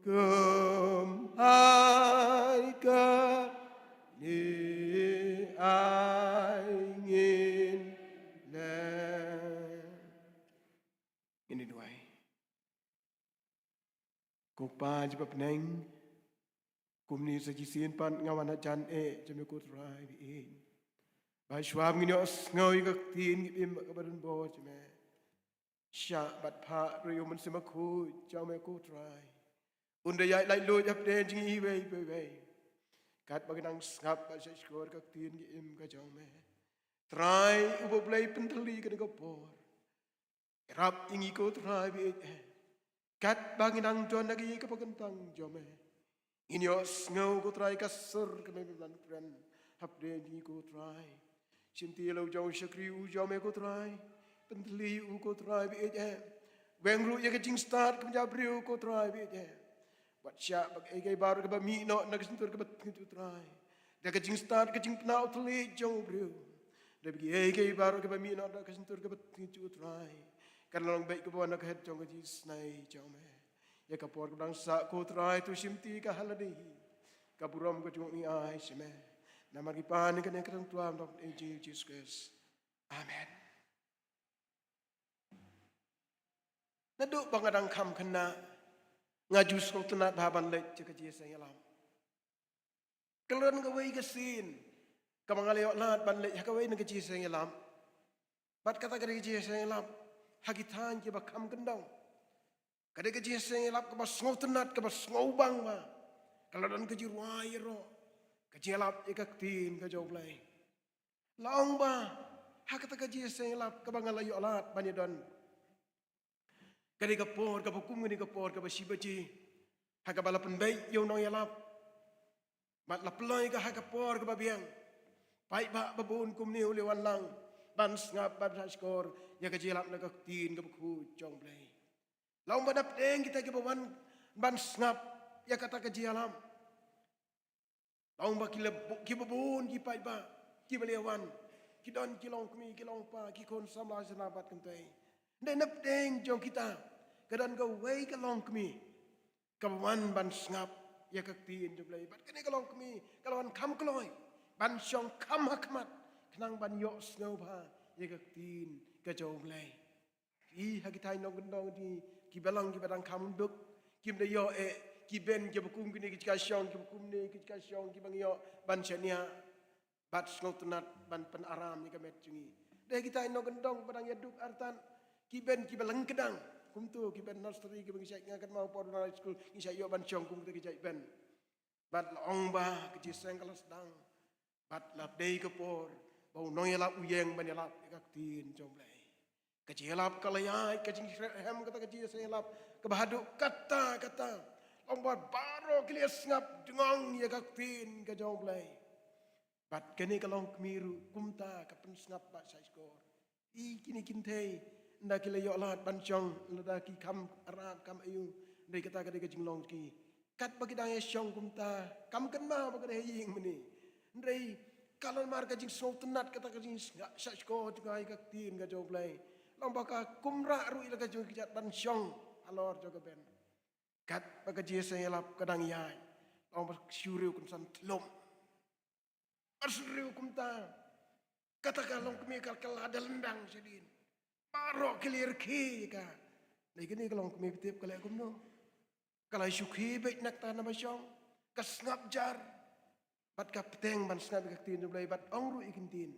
kum hai kane ai ngin leh. Ngin ïa duwai. Ko Kpa jong ngi ba ha bneng, kumne sa shisien pat nga wan hajan eh jong me ko Trai ba ïeit. Ba shuwa ba ngin ïohsngew ïa ka ktien jong me kaba don bor jong me, shah bad phah ruh ïa u Mynsiem Bakhuid jong me ko Trai, un da ïaid laitluid hapdeng jong ngi iwei pa iwei. Katba ngi dang sngap bad shahshkor ka ktien ka jong me, Trai uba U Blei, pynthylli kane ka por. Ïarap ïa ngi ko Trai ba ïeit eh. Katba ngi dang don ha kane ka kyntang jong me, ngin ïohsngew ko Trai ka sur ka me ba la kren hapdeng jong ngi ko Trai. Shimti ïa la u jong u shakri u jong me ko Trai. Pynthylli u ko Trai ba ïeit eh. Weng ruh ïa ka jingstad ka bynta briew ko Trai ba ïeit eh. Wat shah ba kaei kaei baroh kaba mih noh na ka shyntur kaba thngi jong u Trai, da ka jingstad ka jingpynah u thylliej jong u briew. Da ba kaei kaei baroh kaba mih noh na ka shyntur kaba thngi jong u Trai, kan long beit kaba wan na ka het jong ka jingisnei jong me. Ïa ka por kaba dang sah ko Trai, to shimti ka ha lade hi. Ka burom ka jong ngi ai sha me. Namar ngi pan ïa kane ka dang tuam dok ïa Jisu Khrist. Amen. Naduh ba nga dang kham khynnah, nga ju sngewtynnat bha ban leit sha ka jingïaseng ïalap. Ka la don kawei ka sien kaba nga la ïoh lad ban leit ha kawei na ka jingïaseng ïalap. Bad kata ka dei ka jingïaseng ïalap ha ki thaiñ kiba kham kyndong. Ka dei ka jingïaseng ïalap kaba sngewtynnat, kaba sngewbang bha. Ka la don ka jingrwai ïaroh, ka jingïalap ïa ka ktien ka jong U Blei. La ong ba ha kata ka jingïaseng ïalap kaba nga la ïoh lad ban ïadon, ka dei ka por kaba kum kane ka por kaba shi baje, ha kaba la pynbeit ïa u nongïalap. Bad la pynlong ïa ka ha ka por kaba biang. Paidbah babun kumne u la wan lang ban sngap, ban shahshkor ïa ka jingïalap na ka ktien kaba khuid jong U Blei. La ong ba na pdeng kita kiba wan ban sngap ïa kata ka jingïalap, la ong ba ki la bu-, kiba bun ki paidbah kiba la wan, ki don ki longkmie, ki longpa, ki khun samla shisha bad kynthei. Hynrei na pdeng jong kita ka don kawei ka longkmie kaba wan ban sngap ïa ka ktien jong U Blei. Bad kane ka longkmie ka la wan kham kloi ban shong kham ha khmat khnang ban ïohsngew bha ïa ka ktien ka jong U Blei. Ki ha ki thaiñ nongkyndong, ki balang kiba dang kham duk, kim da ïoh eh ki bynta kiba kum kine, ki jaka shong kiba kum kine, ki jaka shong kiba ngi ïoh ban shaniah bad sngewtynnat ban pynaram ïa ka met jong ngi. Dei kita ki nongkyndong ba dang ïaduk artat, ki bynta kiba lyngkdang, kumto ki bynta nursery kiba ngi shait, nga kynmaw por high school ngi shait ïoh ban shong kum kita ki jait bynta. Bad la ong ba ka jingïaseng ka la sdang. Bad la dei ka por ba u nongïalap u ïeng ban ïalap ïa ka ktien jong U Blei. Ka jingïalap ka la ïaid, ka jingshem kata ka jingshem ïalap, kaba haduh katta katta, long ba baroh ki la sngap dngong ïa ka ktien ka jong U Blei. Bad kane ka longkmie ruh kumta ka pynsngap bad shahshkor. Ïa kine ki kynthei, ynda ki la ïoh lad ban shong, lada ki kham arap kham aïu, hynrei kata ka dei ka jinglong ki. Katba ki dang ïa shong kumta, kam kynmaw ba ka dei ha ïing mane. Hynrei ka la namar ka jingsngewtynnat kata ka jingshahshkor jong ka ktien ka jong U Blei. Long ba ka kumrah ruh ïa la ka jong ka kjat ban shong halor jong ka bench. Katba ka jingshem ïalap ka dang ïaid, long ba shu riew kynsan thlum. Bad shu riew kumta. Kata ka longkmie ka la da lyndang shadien. Baroh ki la rkhie ïa ka. Dei kane ka longkmie, phi tip ka leh kumno? Ka la shu khie beit na kata na ba shong. Ka sngap jar. Bad ka bteng ban sngap ïa ka ktien jong U Blei, bad ong ruh ïa ki ktien.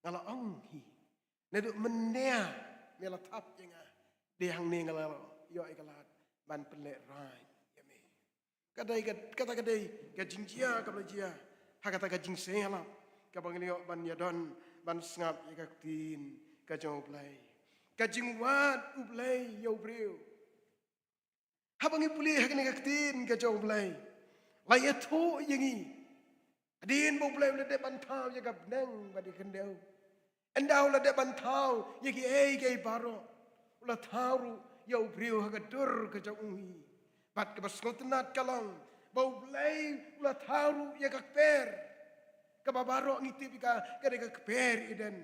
Nga la ong hi. Naduh mynne me la thap ïa nga. Dei hangne nga la ïoh ïa ka lad ban pynlehrain ïa me. Ka dei ka, kata ka dei ka jingjia kaba la jia ha kata ka jingshem ïalap kaba ngi la ïoh ban ïadon ban sngap ïa ka ktien ka jong U Blei. Ka jingwad U Blei ïa u briew. Haba ngi pule ha kane ka ktien ka jong U Blei, la ïathuh ïa ngi, hadien ba U Blei u la dep ban thaw ïa ka bneng bad ïa ka khyndew, ynda u la dep ban thaw ïa kiei kiei baroh, u la thaw ruh ïa u briew ha ka dur ka jong u hi. Bad kaba sngewtynnat ka long ba U Blei u la thaw ruh ïa ka kper, kaba baroh ngi tip ïa ka, ka dei ka kper Eden.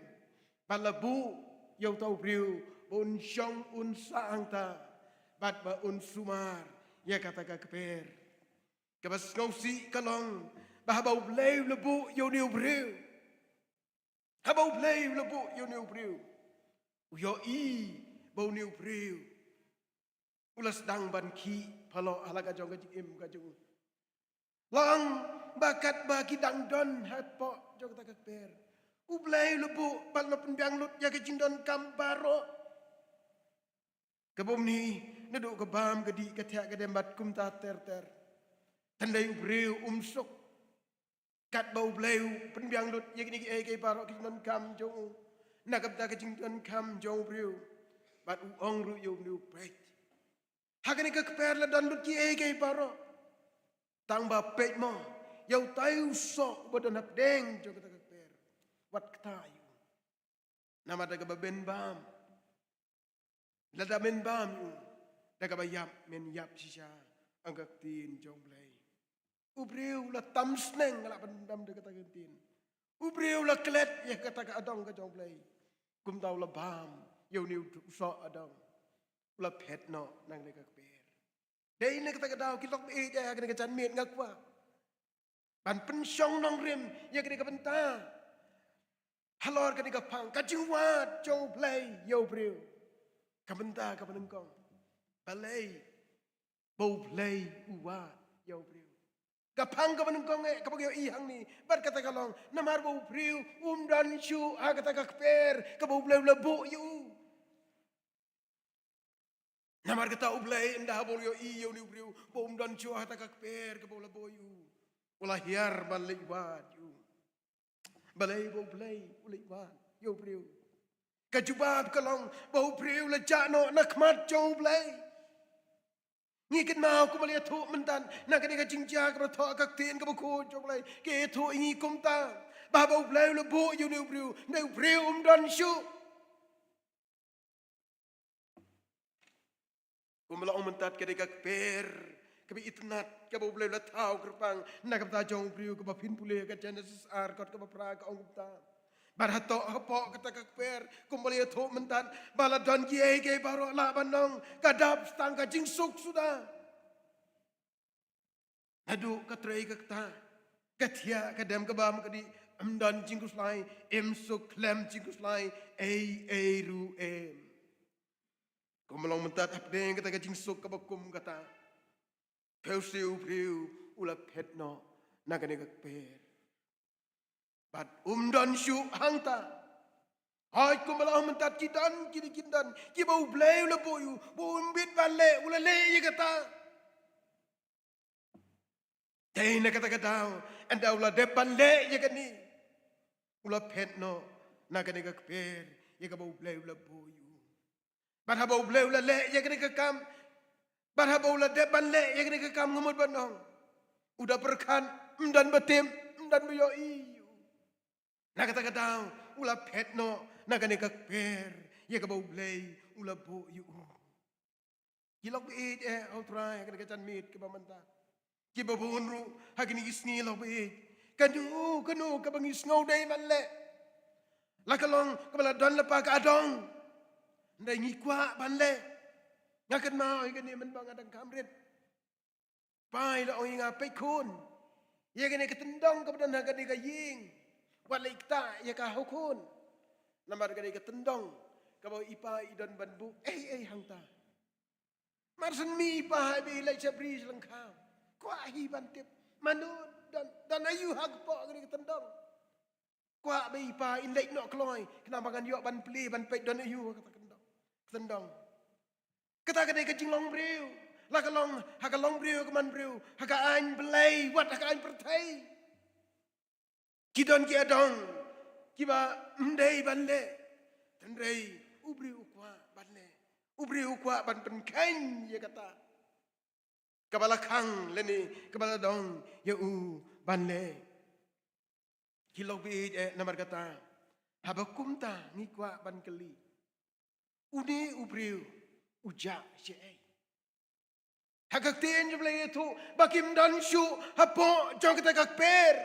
Bad la buh ïa uta u briew ba un shong un sah hangta, bad ba un sumar ïa kata ka kper. Kaba sngewsih ka long ba haba U Blei u la buh ïa une u briew, haba U Blei u la buh ïa une u briew, u ïohi ba une u briew u la sdang ban khih paloh ha la ka jong ka jingim ka jong u. Long ba katba ki dang don hapoh jong kata ka kper, U Blei u la buh bad u la pynbiang lut ïa ka jingdonkam baroh. Kaba ym ni, naduh ka bam, ka dih, ka thiah, ka dem bad kumta ter ter. Tang dei u briew um suk. Katba U Blei u pynbiang lut ïa kine kiei kiei baroh ki jingdonkam jong u na ka bynta ka jingdonkam jong u briew. Bad u ong ruh ïa u briew, peit, ha kane ka kper la don lut kiei kiei baroh. Tang ba peit mo, ïa utai u soh uba don hapdeng jong kata ka kper, wat kta ïa u. Namar da kaba men bam, lada men bam ïa u, da kaba ïap men ïap shisha ïa ka ktien jong U Blei. U briew u la tam sneng, nga lah ban bam da kata ka ktien. U briew u la klet ïa kata ka adong ka jong U Blei. Kumta u la bam ïa une u soh adong. U la phet noh na kane ka kper. Dei na kata ka daw ki lok ba ïeit ïa kane ka janmiet nga kwah ban pynshong nongrim ïa kane ka bynta. Halor kane ka phang, ka jingwad jong U Blei ïa u briew. Ka bynta kaba nyngkong, balei ba U Blei u wad ïa u briew? Ka phang kaba nyngkong eh, kaba ngi ïohi hangne, bad kata ka long namar ba u briew um don shuh ha kata ka kper kaba U Blei u la buh ïa u. Namar kata U Blei ynda haba u la ïohi ïa une u briew ba um don shuh ha kata ka kper kaba u la buh ïa u, u la hiar ban leit wad ïa u. Balei ba U Blei u leit wad ïa u briew? Ka jubab ka long ba u briew u la jah noh na khmat jong U Blei. Ngi kynmaw kumba la ïathuh mynta na kane ka jingjia kaba la thoh ha ka ktien kaba khuid jong U Blei, ka ïathuh ïa ngi kumta, ba haba U Blei u la buh ïa une u briew, une u briew um don shuh. Kumba la ong mynta, ka dei ka kper kaba itynnat kaba U Blei u la thaw kyrpang na ka bynta jong u briew, kaba phin pule ha ka Jenesis ar, kot kaba phra, ka ong kumta. Bad hato hapoh kata ka kper, kumba la ïathuh mynta, ba la don kiei kiei baroh, lah ban ong ka dap tang ka jingsuk suda. Naduh ka trei ka ktah, ka thiah ka dem, ka bam ka dih, ym don jingkhuslai, ym suk khlem jingkhuslai ei ei ruh em. Kumba long mynta hapdeng kata ka jingsuk kaba kum kata, phewse u briew u la phet noh na kane ka kper. Bad um don shuh hangta. Hooid, kumba la ong mynta, ki don, ki don, ki don kiba U Blei u la buh ïa u, ba um bit ban leh, u la leh ïa kata. Te na kata ka daw, ynda u la dep ban leh ïa kane, u la phet noh na kane ka kper ïa kaba U Blei u la buh ïa u. Bad haba U Blei u la leh ïa kane ka kam, bad haba u la dep ban leh ïa kane ka kam, nga mut ban ong, u da pyrkhat, ym don ba tip, ym don ba ïohi. Na kata ka daw u la phet noh na kane ka kper ïa kaba U Blei u la buh ïa u. Ki lok baieit eh ha U Trai ha kane ka janmiet kaba mynta, kiba bun ruh ha kine ki sngi lok baieit, kano kano kaba ngi sngew dei ban leh, la ka long kaba la don lypa ka adong, hynrei ngi kwah ban leh. Nga kynmaw ïa kane mynba nga dang kham rit, pa i la ong ïa nga, peit khun, ïa kane ka tyndong kaba don ha kane ka ïing, wat leit ktah ïa ka ha u khun. Namar kane ka tyndong kaba i pa i don ban buh ei ei hangta. Mar shen mih i pa ha i leit sha bri sha lyngkha, kwah hi ban tip mano don, don aïu ha kpoh kane ka tyndong. Kwah ba i pa in leit noh kloi, khnang ba ngan ïoh ban plie ban peit don aïu ha kata ka tyndong, tyndong. Kata ka dei ka jinglong briew. La ka long ha ka long briew, ka man briew, ha ka aiñ Blei wat ha ka aiñ pyrthei, ki don ki adong kiba ym dei ban leh, hynrei u briew u kwah ban leh, u briew u kwah ban pynkheiñ ïa kata kaba la khang lane kaba la dong ïa u ban leh. Ki lok baieit eh, namar kata haba kumta ngi kwah ban kylli, une u briew u jah shaei? Ha ka ktien jong U Blei ïathuh ba kim don shuh hapoh jong kata ka kper,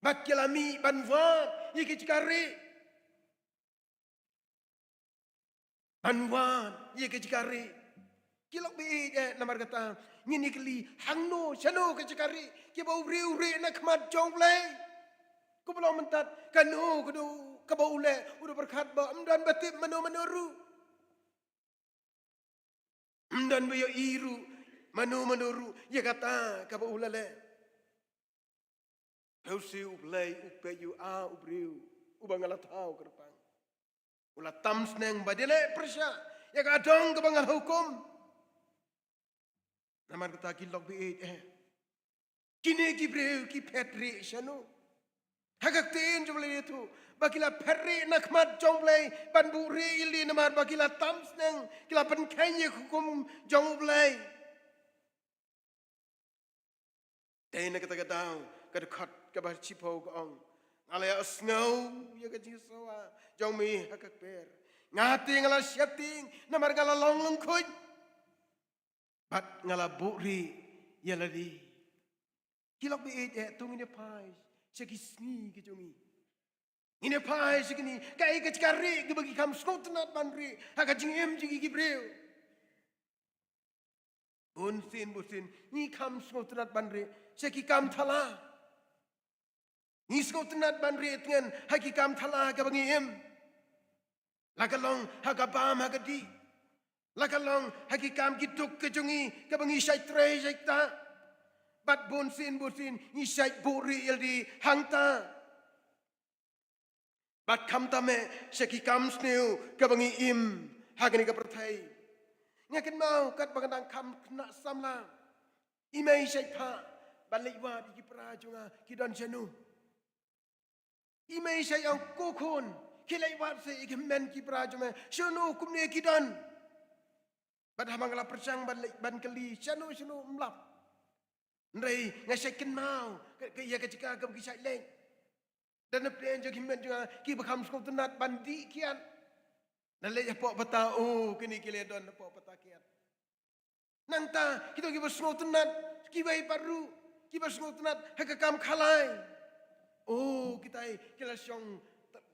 bad ki la mih ban wad ïa ki jaka rieh, ban wad ïa ki jaka rieh. Ki lok baieit eh, namar kata ngin ïa kylli, hangno, shano ka jaka rieh kiba u briew u rieh na khmat jong U Blei? Kumba long mynta, kano kano kaba u leh u da pyrkhat ba ym don ba tip mano mano ruh, ym don ba ïohi ruh mano mano ruh ïa kata kaba u la leh. Hynrei U Blei u peit ïa u, a u briew uba nga la thaw kyrpang, u la tam sneng ba dei leh pyrshah ïa ka adong kaba nga la hukum. Namar kata ki lok baieit eh, kine ki briew ki phet rieh shano? Ha ka ktien jong U Blei ïathuh ba ki la phet rieh na khmat jong U Blei ban buhrieh ïa lade, namar ba ki la tam sneng, ki la pynkheiñ ïa ka hukum jong U Blei. Te na kata ka daw ka dkhot kaba shiphew ka ong, nga la ïohsngew ïa ka jingïasawa jong me ha ka kper. Nga te nga la sheptieng namar nga la long lyngkhuid, bad nga la buhrieh ïa lade. Ki lok baieit eh, to ngin ïa phai sha ki sngi ki jong ngi. Ngin ïa phai sha kine, kaei ka jaka rieh kaba ngi kham sngewtynnat ban rieh ha ka jingim jong ngi ki briew? Bunsien bunsien ngi kham sngewtynnat ban rieh sha ki kam thala. Ngi sngewtynnat ban rieh tngen ha ki kam thala kaba ngi im, la ka long ha ka bam ha ka dih, la ka long ha ki kam ki duk ka jong ngi kaba ngi shait trei shait ktah. Bad bunsien bunsien ngi shait buhrieh ïa lade hangta. Bad khamtam eh sha ki kam sniew kaba ngi im ha kane ka pyrthei. Nga kynmaw katba nga dang kham khynnah samla, i mei shait phah ban leit wad ïa ki para jong nga ki don shano. I mei shait ong, ko khun, khie leit wad seh ïa ki hynmen ki para jong me, shano kumne ki don. Bad haba nga la pyrshang ban leit ban kylli shano shano ym lap. Hynrei nga shait kynmaw ka, ka, ïa ka jaka kaba ki shait leit. Da na pdeng jong ki hynmen jong nga kiba kham sngewtynnat ban dih kiad, da leit hapoh pata, o kine ki la don hapoh pata kiad. Nangta kito kiba sngewtynnat kiwei pat ruh, kiba sngewtynnat ha ka kam khalai, o kitai ki la shong ta-,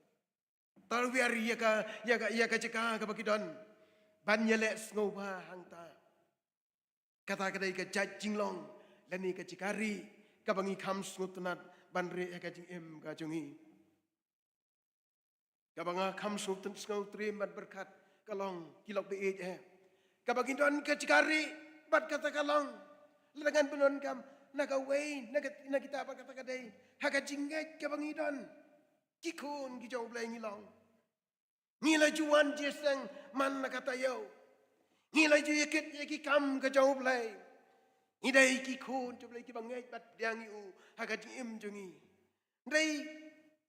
tawiar ïa ka, ïa ka, ïa ka jaka kaba ki don ban ïaleh sngewbha hangta. Kata ka dei ka jait jinglong lane ka jaka rieh kaba ngi kham sngewtynnat ban rieh ha ka jingim ka jong ngi. Kaba nga kham sngewtyn-, sngewtriem ban pyrkhat ka long, ki lok baieit eh, kaba ngi don ka jaka rieh bad kata ka long, lada ngan pyndonkam, na kawei na ka, na kita bad kata ka dei ha ka jingngeit kaba ngi don. Ki khun ki jong U Blei ngi long. Ngi la ju wan jingïaseng man la ka taïew. Ngi la ju ïakit ïa ki kam ka jong U Blei. Ngi dei ki khun jong U Blei kiba ngeit bad pdiang ïa u ha ka jingim jong ngi. Hynrei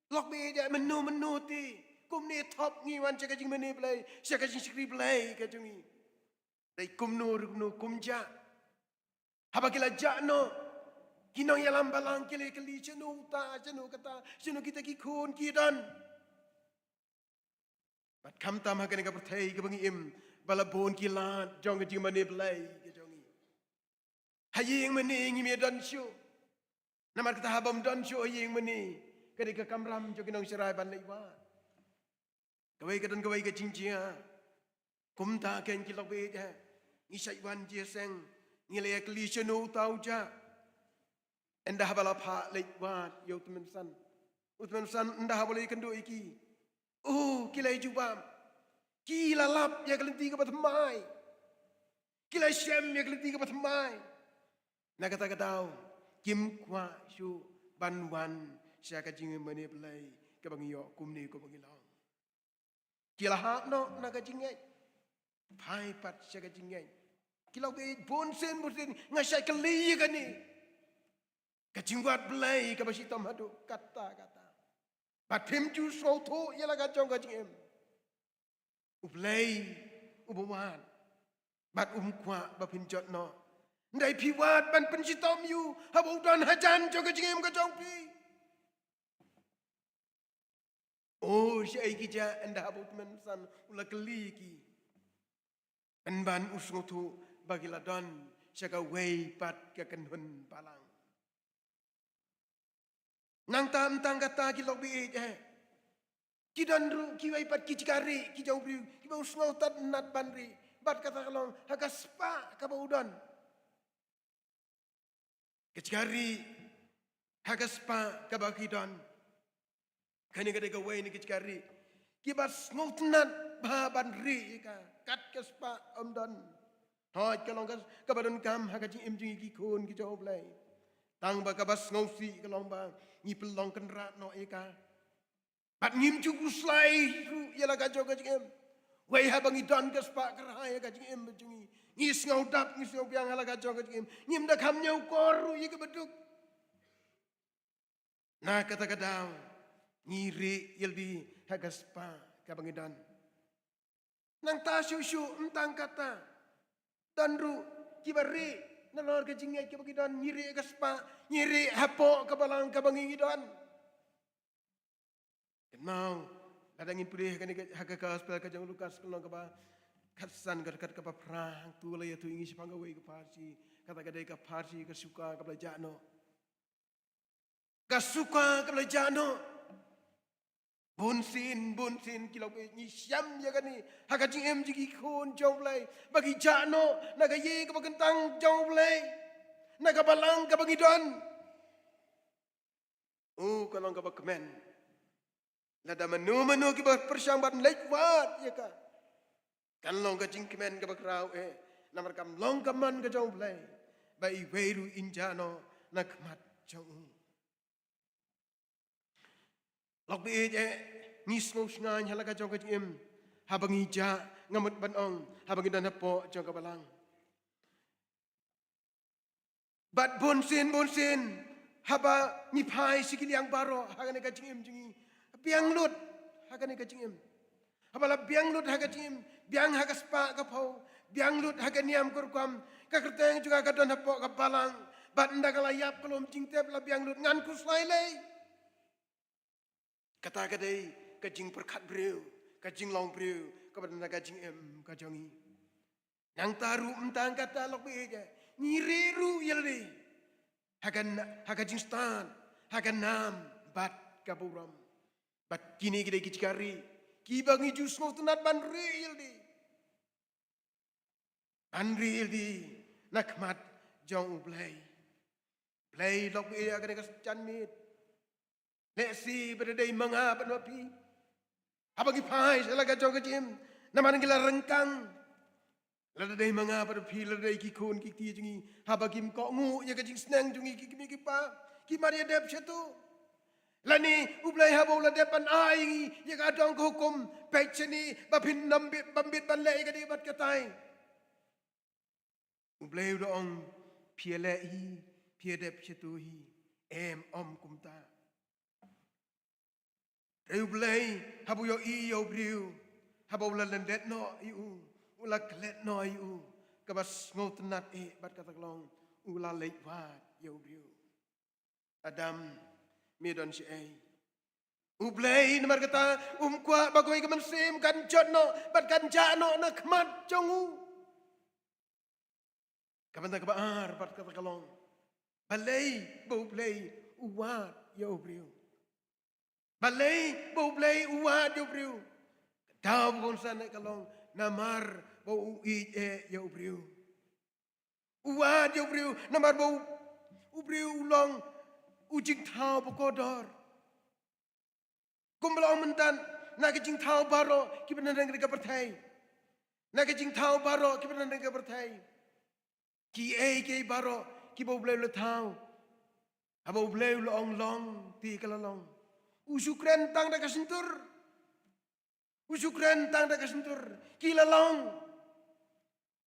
lok baieit eh, mynno mynno te Kumne thok ngi wan sha ka jingmane Blei, sha ka jingshakri Blei ka jong ngi. Dei kumno ruh kumno kumjuh. Haba ki la jah noh, ki nongïalam balang ki la kylli shano uta, shano kata, shano kita ki khun ki don. Bad khamtam ha kane ka pyrthei kaba ngi im, ba la bun ki lad jong ka jingmane Blei ka jong ngi. Ha ïing mane ngim ïa don shuh. Namar kata haba ym don shuh ha ïing mane, ka dei ka kamram jong ki nongsharai ban leit wad. Kawei ka don kawei ka jingjia. Kumta kein ki lok baieit eh. Ngi shait wan jingïaseng, ngi la ïa kylli shano uta u jah. Ynda haba la phah leit wad ïa u tymmen basan. U tymmen basan ynda haba la ïakynduh ïa ki, oh, ki la ïa jubab. Ki la lap ïa ka lynti kaba thymmai. Ki la shem ïa ka lynti kaba thymmai. Na kata ka daw, kim kwah shuh ban wan sha ka jingmane Blei kaba ngi ïoh kumne kumba ngi long. Ki la hap noh na ka jingngeit. Phai pat sha ka jingngeit. Ki lok baieit, bunsien bunsien nga shait kylli ïa kane. Ka jingwad Blei kaba shitom haduh katta katta. Bad phim ju sngewthuh ïa la ka jong ka jingim. U Blei uba wad. Bad um kwah ba phin jot noh. Ym dei phi wad ban pynshitom ïa u haba u don hajan jong ka jingim ka jong phi. Oh, shaei ki jah ynda haba u tymmen basan u la kylli ki. Pynban u sngewthuh ba ki la don sha kawei pat ka kynhun balang. Nangta ym tang kata ki lok baieit eh. Ki don ruh kiwei pat ki jaka rieh ki jong u briew kiba u sngewtynnat ban rieh. Bad kata ka long ha ka spah kaba u don. Ka jaka rieh ha ka spah kaba ki don. Kane ka dei kawei na ki jaka rieh kiba sngewtynnat bha ban rieh ïa ka. Kat ka spah ym don. Hooid, ka long ka, kaba donkam ha ka jingim jong ngi ki khun ki jong U Blei. Tang ba kaba sngewsih ka long ba ngi pynlong kynrad noh ïa ka. Bad ngim ju khuslai ruh ïa la ka jong ka jingim. Wei haba ngi don ka spah kyrhai ha ka jingim jong ngi, ngi sngewdap, ngi sngewbiang ha la ka jong ka jingim. Ngim da kham ñiewkor ruh ïa kaba duk. Na kata ka daw ngi rieh ïalade ha ka spah kaba ngi don. Nangta shuh shuh ym tang kata, don ruh kiba rieh nalor ka jingngeit kaba ki don, ngi rieh ha ka spah, ngi rieh hapoh ka balang kaba ngi ngi don. Kynmaw, lada ngin pule ha kane ka, ha ka gospel ka jong u Lukas ka lynnong kaba khatsan, ka dkhot kaba phra, hangto la ïathuh ïa ngi shaphang kawei ka pharshi, kata ka dei ka pharshi ka suka kaba la jah noh. Ka suka kaba la jah noh. Bunsien, bunsien ki lok baieit, ngi shem ïa kane ha ka jingim jong ki khun jong U Blei, ba ki jah noh na ka ïing kaba kyntang jong U Blei, na ka balang kaba ngi don. Oh, ka long kaba kmen. Lada mano mano kiba pyrshang ban leit wad ïa ka, kan long ka jingkmen kaba khraw eh, namar kam long ka mon ka jong U Blei ba iwei ruh in jah noh na khmat jong u. Lok baieit eh, ngi sngewsngaiñ ha la ka jong ka jingim, haba ngi jah, nga mut ban ong, haba ngi don hapoh jong ka balang. Bad bunsien, bunsien, haba ngi phai sha ki liang baroh ha kane ka jingim jong ngi, biang lut ha kane ka jingim. Haba la biang lut ha ka jingim, biang ha ka spah ka phew, biang lut ha ka niam ka rukom, ka kyrteng jong nga ka don hapoh ka balang. Bad ynda ka la ïap ka lum jingtep, la biang lut, ngan khuslai lei. Kata ka dei ka jingpyrkhat briew, ka jinglong briew kaba don ha ka jingim ka jong ngi. Nangta ruh ym tang kata, lok baieit eh, ngi rieh ruh ïalade ha ka na-, ha ka jingstad, ha ka nam bad ka burom. Bad kine ki dei ki jaka rieh kiba ngi ju sngewtynnat ban rieh ïalade. Ban rieh ïalade na khmat jong U Blei. Blei, lok baieit, ha kane ka janmiet, lehse ba da dei ma nga bad ma phi, haba ngi phai sha la ka jong ka jingim, namar ngi la ryngkang. Lada dei ma nga bad ma phi, lada dei ki khun ki kti jong ngi, haba kim kohnguh ïa ka jingsneng jong ngi ki kmie ki kpa, ki mar ïa dep shato. Lane U Blei haba u la dep ban ai ïa ngi ïa ka dong ka hukum, peit shane ba phin ym bit, bym bit ban leh ïa kadei bad katai. U Blei u da ong, phi ïaleh hi, phi ïadep shato hi. Em, ym kumta. Hynrei U Blei, haba u ïohi ïa u briew, haba u la lyndet noh ïa u, u la klet noh ïa u, kaba sngewtynnad eh bad kata ka long, u la leit wad ïa u briew. Adam, me don shaei? U Blei namar kata um kwah ba kawei ka mynsiem kan jot noh bad kan jah noh na khmat jong u. Ka bynta kaba ar bad kata ka long, balei ba U Blei u wad ïa u briew? Balei ba U Blei u wad ïa u briew? Ka daw ba kongsan eh ka long, namar ba u ïeit eh ïa u briew. U wad ïa u briew namar ba u, u briew u long u jingthaw ba kordor. Kumba la ong mynta, na ka jingthaw baroh kiba na ka pyrthei, na ka jingthaw baroh kiba na ka pyrthei, kiei kiei baroh kiba U Blei u la thaw, haba U Blei u la ong long, te ka la long. U shu kren tang da ka shyntur. U shu kren tang da ka shyntur, ki la long.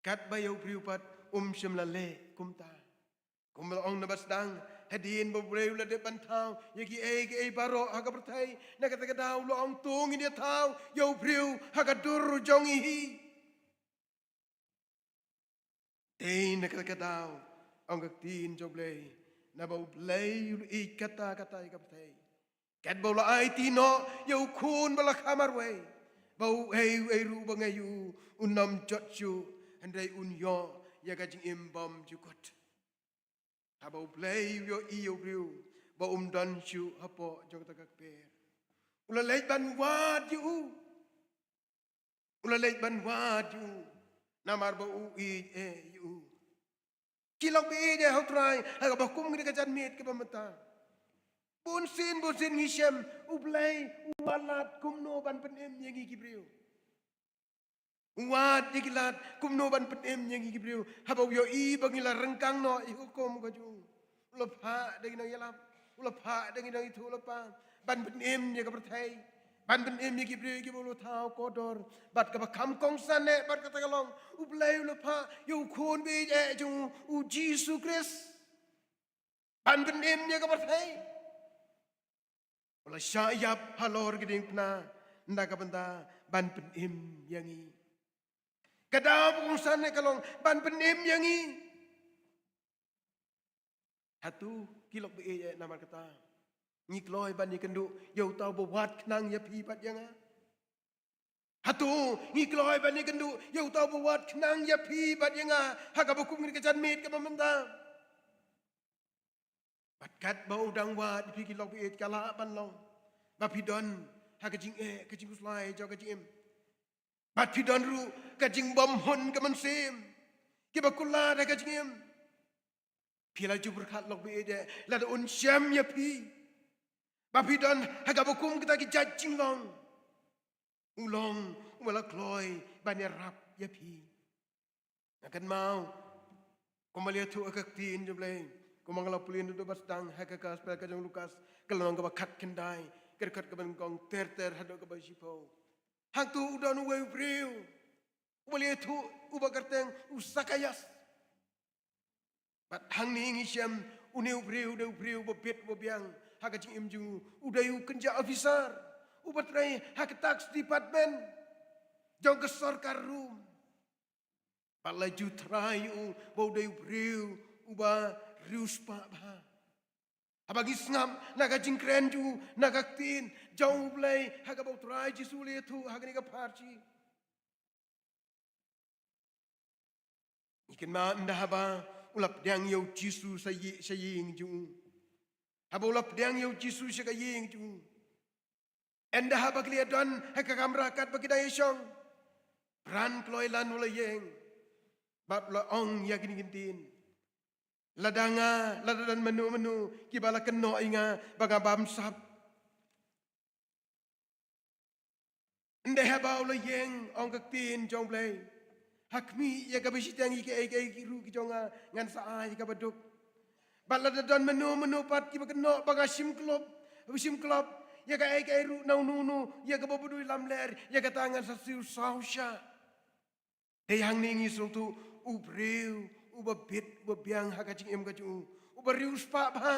Katba ïa u briew pat um shym la leh kumta. Kumba la ong na ba sdang, hadien ba U Blei u la dep ban thaw ïa kiei kiei baroh ha ka pyrthei, na kata ka daw u la ong, to ngin ïa thaw ïa u briew ha ka dur jong ngi hi. Te na kata ka daw, ong ka ktien jong U Blei, naba U Blei u la ïeit katta katta ïa ka pyrthei, katba u la aiti noh ïa u Khun ba la kha marwei, ba uei uei ruh ba ngeit ïa u un ym jot shuh, hynrei un ïoh ïa ka jingim bymjukut. Haba U Blei u ïohi ïa u briew ba um don shuh hapoh jong kata ka kper, u la leit ban wad ïa u. U la leit ban wad ïa u, namar ba u ïeit eh ïa u. Ki lok ba ïeit eh ha U Trai, ha kaba kum kane ka janmiet kaba mynta, bunsien bunsien ngi shem U Blei u wad lad kumno ban pynim ïa ngi ki briew. U wad ïa ki lad kumno ban pynim ïa ngi ki briew, haba u ïohi ba ngi la ryngkang noh ïa ka hukum ka jong u. U la phah da ki nongïalap, u la phah da ki nongïathuhlypa ban pynim ïa ka pyrthei, ban pynim ïa ki briew kiba u la thaw kordor. Bad kaba kham kongsan eh bad kata ka long, U Blei u la phah ïa u Khun ba ïeit eh jong u, U Jisu Khrist, ban pynim ïa ka pyrthei. U la shah ïap halor ka diengphna na ka bynta ban pynim ïa ngi. Ka daw ba kongsan eh ka long ban pynim ïa ngi. Hato ki lok ba ïeit eh, namar kata ngi kloi ban ïakynduh ïa uta uba wad khnang ïa phi bad ïa nga? Hato ngi kloi ban ïakynduh ïa uta uba wad khnang ïa phi bad ïa nga ha kaba kum kane ka janmiet kaba mynta? Bad katba u dang wad ïa phi, ki lok ba ïeit, ka lah ban long ba phi don ha ka jingeh, ka jingkhuslai jong ka jingim. Bad phi don ruh ka jingbymhun ka mynsiem, kiba kular ha ka jingim. Phi la ju pyrkhat, lok ba ïeit, lada un shem ïa phi, ba phi don ha kaba kum kita ki jait jinglong, u long uba la kloi ban ïarap ïa phi. Nga kynmaw kumba la ïathuh ha ka ktien jong U Blei, kumba nga la pule naduh ba sdang ha ka gospel ka jong u Lukas, ka lynnong kaba khatkhyndai, ka dkhot kaba nyngkong ter ter haduh kaba shiphew. Hangto u don uwei u briew uba la ïathuh, uba kyrteng u Sakaios. Bad hangne ngi shem une u briew u dei u briew uba bit uba biang ha ka jingim jong u. U dei u kynja officer uba trei ha ka tax department jong ka sorkar Rom. Bad la ju tharai ïa u ba u dei u briew uba riewspah bha. Haba ngi sngap na ka jingkren jong u na ka ktien jong U Blei ha kaba U Trai Jisu u la ïathuh ha kane ka pharshi, ngi kynmaw ynda haba u la pdiang ïa U Jisu sha ïi-, sha ïing jong u. Haba u la pdiang ïa U Jisu sha ka ïing jong u, ynda haba ki la don ha ka kamra katba ki dang ïashong, Trai Klailan u la ïeng bad u la ong ïa kine ki ktien: Lada nga, lada don mano mano kiba la kynnoh ïa nga ba nga bamsap. Ynda haba u la ïeng, ong ka ktien jong U Blei, ha khmih ïa kaba shiteng ïa kiei kiei ruh ki jong nga, ngan sa ai ïa kaba duk. Bad lada don mano mano pat kiba kynnoh ba nga shim klop, ba shim klop ïa kaei kaei ruh na uno uno ïa kaba ba dei lamler, ïa kata ngan sa siew saw shah. Te hangne ngi sngewthuh u briew uba bit uba biang ha ka jingim ka jong u, uba riewspah bha.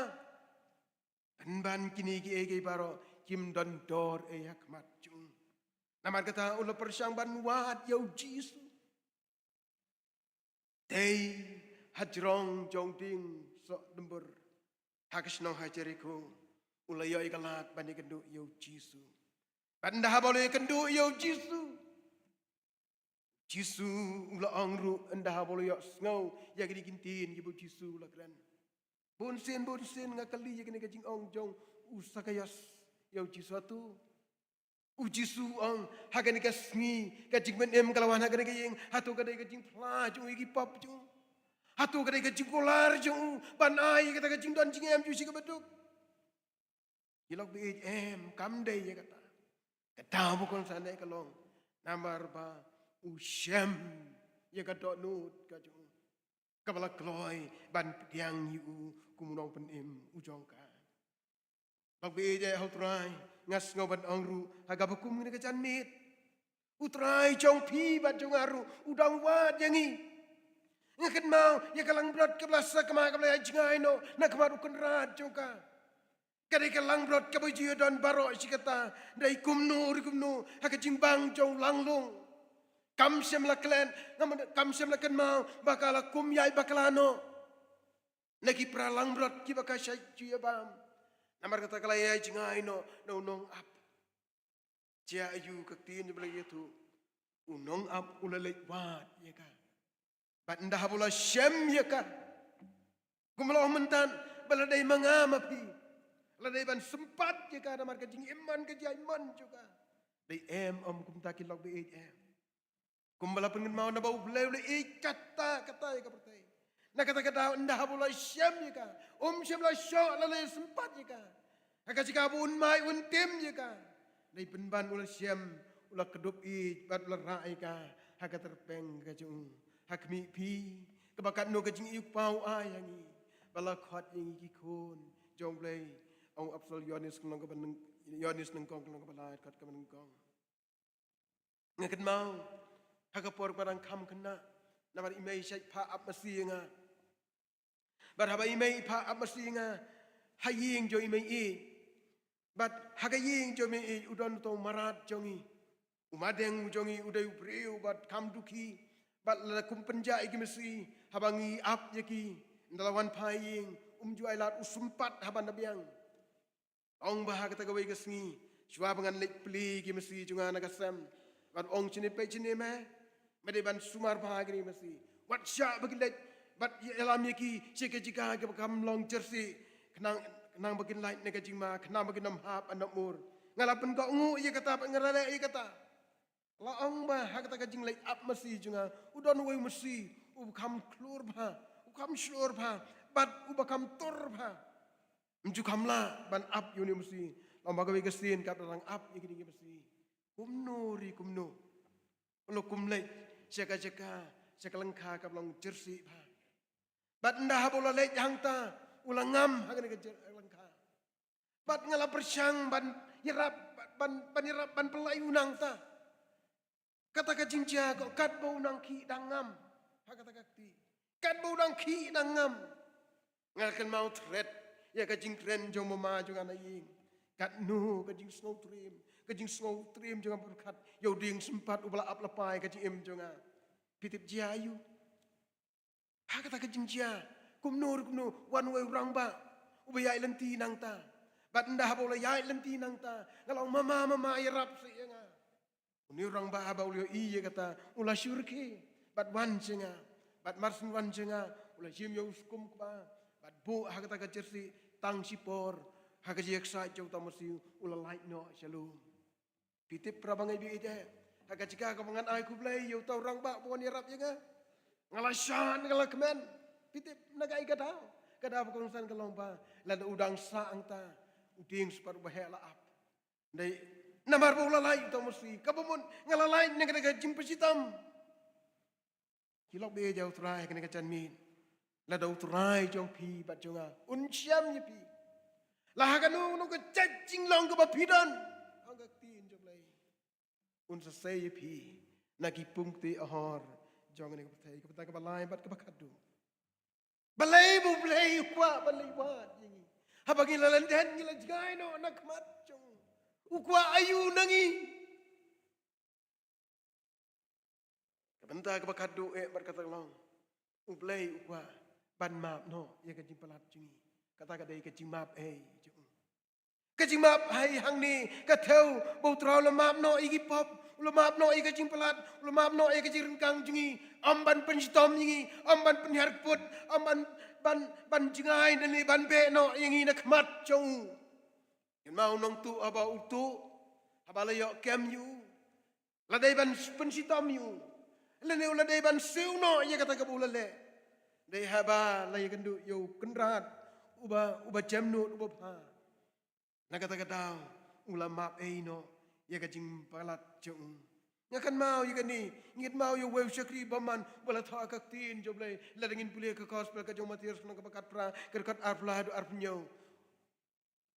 Pynban kine kiei kiei baroh Kim don dor ei ha khmat jong u. Namar kata u la pyrshang ban wad ïa u Jisu. Dei hajrong jong dieng soh dumbur ha ka shnong ha Jerikho, u la ïoh ïa ka lad ban ïakynduh ïa u Jisu. Bad ynda haba u la ïakynduh ïa u Jisu, Jisu u la ong ruh, ynda haba u la ïohsngew ïa kine ki ktien kiba u Jisu u la kren. Bunsien bunsien nga kylli ïa kane ka jingong jong u Sakaios ïa u Jisu, hato u Jisu u ong ha kane ka sngi ka jingpynim ka la wan ha kane ka ïing, hato ka dei ka jingphla jong u ïa ki pop jong u? Hato ka dei ka jingkular jong u ban ai ïa kata ka jingdon jingem jong u sha kaba duk? Ki lok ba ïeit, em, kam dei ïa kata. Kata ba kongsan eh ka long namar ba u shem ïa ka dohnud ka jong u, kaba la kloi ban pdiang ïa u kum u nongpynim u jong ka. Lok ba ïeit eh ha u Trai, nga sngew ban ong ruh ha kaba kum kane ka janmiet, u Trai jong phi bad jong nga ruh u dang wad ïa ngi. Nga kynmaw ïa ka langbrot kaba la sakma, kaba la ïa jngai noh na khmat u kynrad jong ka. Ka dei ka langbrot kaba ju ïadon baroh shi katta, dei kumno ruh kumno ha ka jingbang jong u lahnglung. Kam shym la klet, ngam, kam shym la kynmaw ba ka la kum ïaid bakla noh na ki para langbrot kiba ka shait ju ïa bam. Namar kata ka la ïa jngai noh na u nongap. Jia aiu ka ktien ba la ïathuh? U nongap u la leit wad ïa ka. Bad ynda haba u la shem ïa ka, kumba la ong mynta, ba la dei ma nga ma phi, la dei ban sympat ïa ka namar ka jingim man ka jingim man jong ka. Dei em, em kumta ki lok ba ïeit, em? Kumba la pynkynmaw naba U Blei u la ïeit katta katta ïa ka pyrthei. Na kata ka daw ynda haba u la shem ïa ka, um shym la shoh lane sympat ïa ka. Ha ka jaka ba un mai un tim ïa ka, dei pynban u la shem, u la kdup ïeit bad u la rah ïa ka ha ka tyrpeng ka jong u. Ha khmih phi, kaba katno ka jingïeit U Kpa u ai ha ngi ba la khot ïa ngi ki khun jong U Blei. Ong ha u Apostol Ïoannis, ka lynnong kaba nyng-, Ïoannis nyngkong, ka lynnong kaba lai, dkhot kaba nyngkong. Nga kynmaw ha ka por ba dang kham khynnah, namar i mei i shait phah ap masi ïa nga. Bad haba i mei i phah ap masi ïa nga ha ïing jong i mei i, bad ha ka ïing jong i mei i u don uto u mrad jong i. U madeng u jong i u dei u briew bad kham dukhi, bad la kum pynjah ïa ki masi haba ngi ap ïa ki. Ynda la wan phai ïing, um ju ai lad, u sympat haba nda biang. Ong ba ha kata kawei ka sngi, shuwa ba ngan leit plie ki masi jong nga na ka sem, bad ong, shane peit shane me, me dei ban sumar bha kine masi. Wat shah ba kin leit, bad ïalam ïa ki sha ka jaka kaba kham long jersey, khnang, khnang ba kin lait na ka jingma, khnang ba kin ym hap ban ap mur. Nga la pynkohnguh ïa kata bad nga la leh ïa kata. La ong ba ha kata ka jingleit ap masi jong nga, u don uwei u masi uba kham khlur bha, u kham shlur bha, bad uba kham tur bha. Ym ju kham lah ban ap ïa une u masi. La ong ba kawei ka sien katba dang ap ïa kine ki masi, kumno re kumno, u la kum leit sha ka jaka, sha ka lyngkha kaba long jersey bha. Bad ynda haba u la leit hangta, u la ngam ha kane ka jer-, lyngkha. Bad nga la pyrshang ban ïarap, ban, ban ïarap ban pynlait u nangta. Kata ka jingjia ko, katba u nang khih dang ngam ha kata ka kti. Katba u nang khih dang ngam. Nga la kynmaw thret ïa ka jingkren jong mama jong nga na ïing. Katno ka jingsngewtriem, ka jingsngewtriem jong nga pyrkhat ïa u dieng sympat uba la ap la pai ka jingim jong nga. Phi tip jia aiu? Ha kata ka jingjia, kumno re kumno, wan uwei u rangbah uba ïaid lynti nangta. Bad ynda haba u la ïaid lynti nangta, nga la ong, mama, mama, ïarap seh ïa nga. Une u rangbah haba u la ïohi ïa kata, u la shu rkhie bad wan sha nga. Bad mar syn wan sha nga, u la shim ïa u skum kba bad buh ha kata ka jersey, tang shipor, ha ka jingïaksaid jong uta u masi, u la lait noh sha lum. Phi tip para bangeit ba ïeit, ha ka jaka kaba ngan ai khublei ïa uta u rangbah ba wan ïarap ïa nga, nga la shad, nga la kmen. Phi tip na kaei ka daw? Ka daw ba kongsan ka long ba lada u dang sah hangta, u dieng sympat uba heh la ap. Dei namar ba u la lait uta u masi, kaba mut nga la lait na kata ka jingpynshitom. Ki lok ba ïeit jong U Trai, kane ka janmiet, lada U Trai jong phi bad jong nga un shem ïa phi, la ha kano kano ka jinglong kaba phi don, ong ka ktien jong U Blei, un sa sei ïa phi na ki pung kti ahor jong kane ka pyrthei. Ka bynta kaba lai bad kaba khatduh. Balei ba U Blei u kwah ban leit wad ïa ngi? Haba ngi la lyndet, ngi la jngai noh na khmat jong u. U kwah aïu na ngi? Ka bynta kaba khadduh eh bad kata ka long, U Blei u kwah ban map noh ïa ka jingpalat jong ngi. Kata ka dei ka jingmap ei jong u. Ka jingmap ei hangne ka thew ba U Trai u la map noh ïa ki pop, u la map noh ïa ka jingpalat, u la map noh ïa ka jingryngkang jong ngi. Ym ban pynshitom ïa ngi, ym ban pynhiar kput, ym ban, ban, ban jngai ne ban beh noh ïa ngi na khmat jong u. Kynmaw, u nongtuh haba u tuh, haba la ïoh kem ïa u, la dei ban pynshitom ïa u, lane u la dei ban siew noh ïa kata kaba u la leh. Dei haba la ïakynduh ïa U Kynrad uba, uba jem nud, uba bha. Na kata ka daw u la map ei noh ïa ka jingpalat jong u. Nga kynmaw ïa kane, nga kynmaw ïa uwei u shakri bymman uba la thoh ha ka ktien jong U Blei. Lada ngin pule ka Gospel ka jong u Mathaios, lynnong kaba khatphra, ka dkhot arphew lai haduh arphew hynñiew.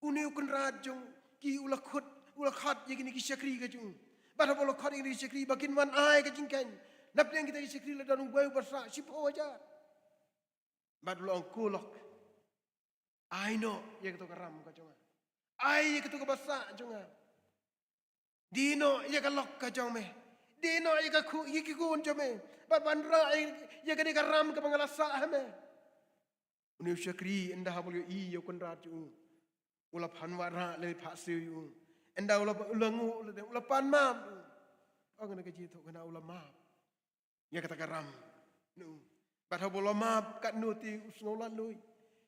Une u kynrad jong ki u la khot, u la khot ïa kine ki shakri ka jong u. Bad haba u la khot ïa kine ki shakri ba kin wan ai ka jingkheiñ, na pdeng kita ki shakri la don uwei uba sah shiphew hajar. Bad u la ong, ko lok, ai noh ïa kato ka ram ka jong nga. Ai ïa kato kaba sah jong nga. Die noh ïa ka lok ka jong me. Die noh ïa ka khu-, ïa ki khun jong me. Bad wanrah ïa, ïa kane ka ram kaba nga la sah ha me. Une u shakri ynda haba u la ïohi ïa u kynrad jong u, u la pan wanrah lane phah siew ïa u. Ynda u la, u la nguh, u la, u la pan map. Ong na ka jingïathuhkhana u la map ïa kata ka ram. No. Bad haba u la map, katno te u sngew latluid,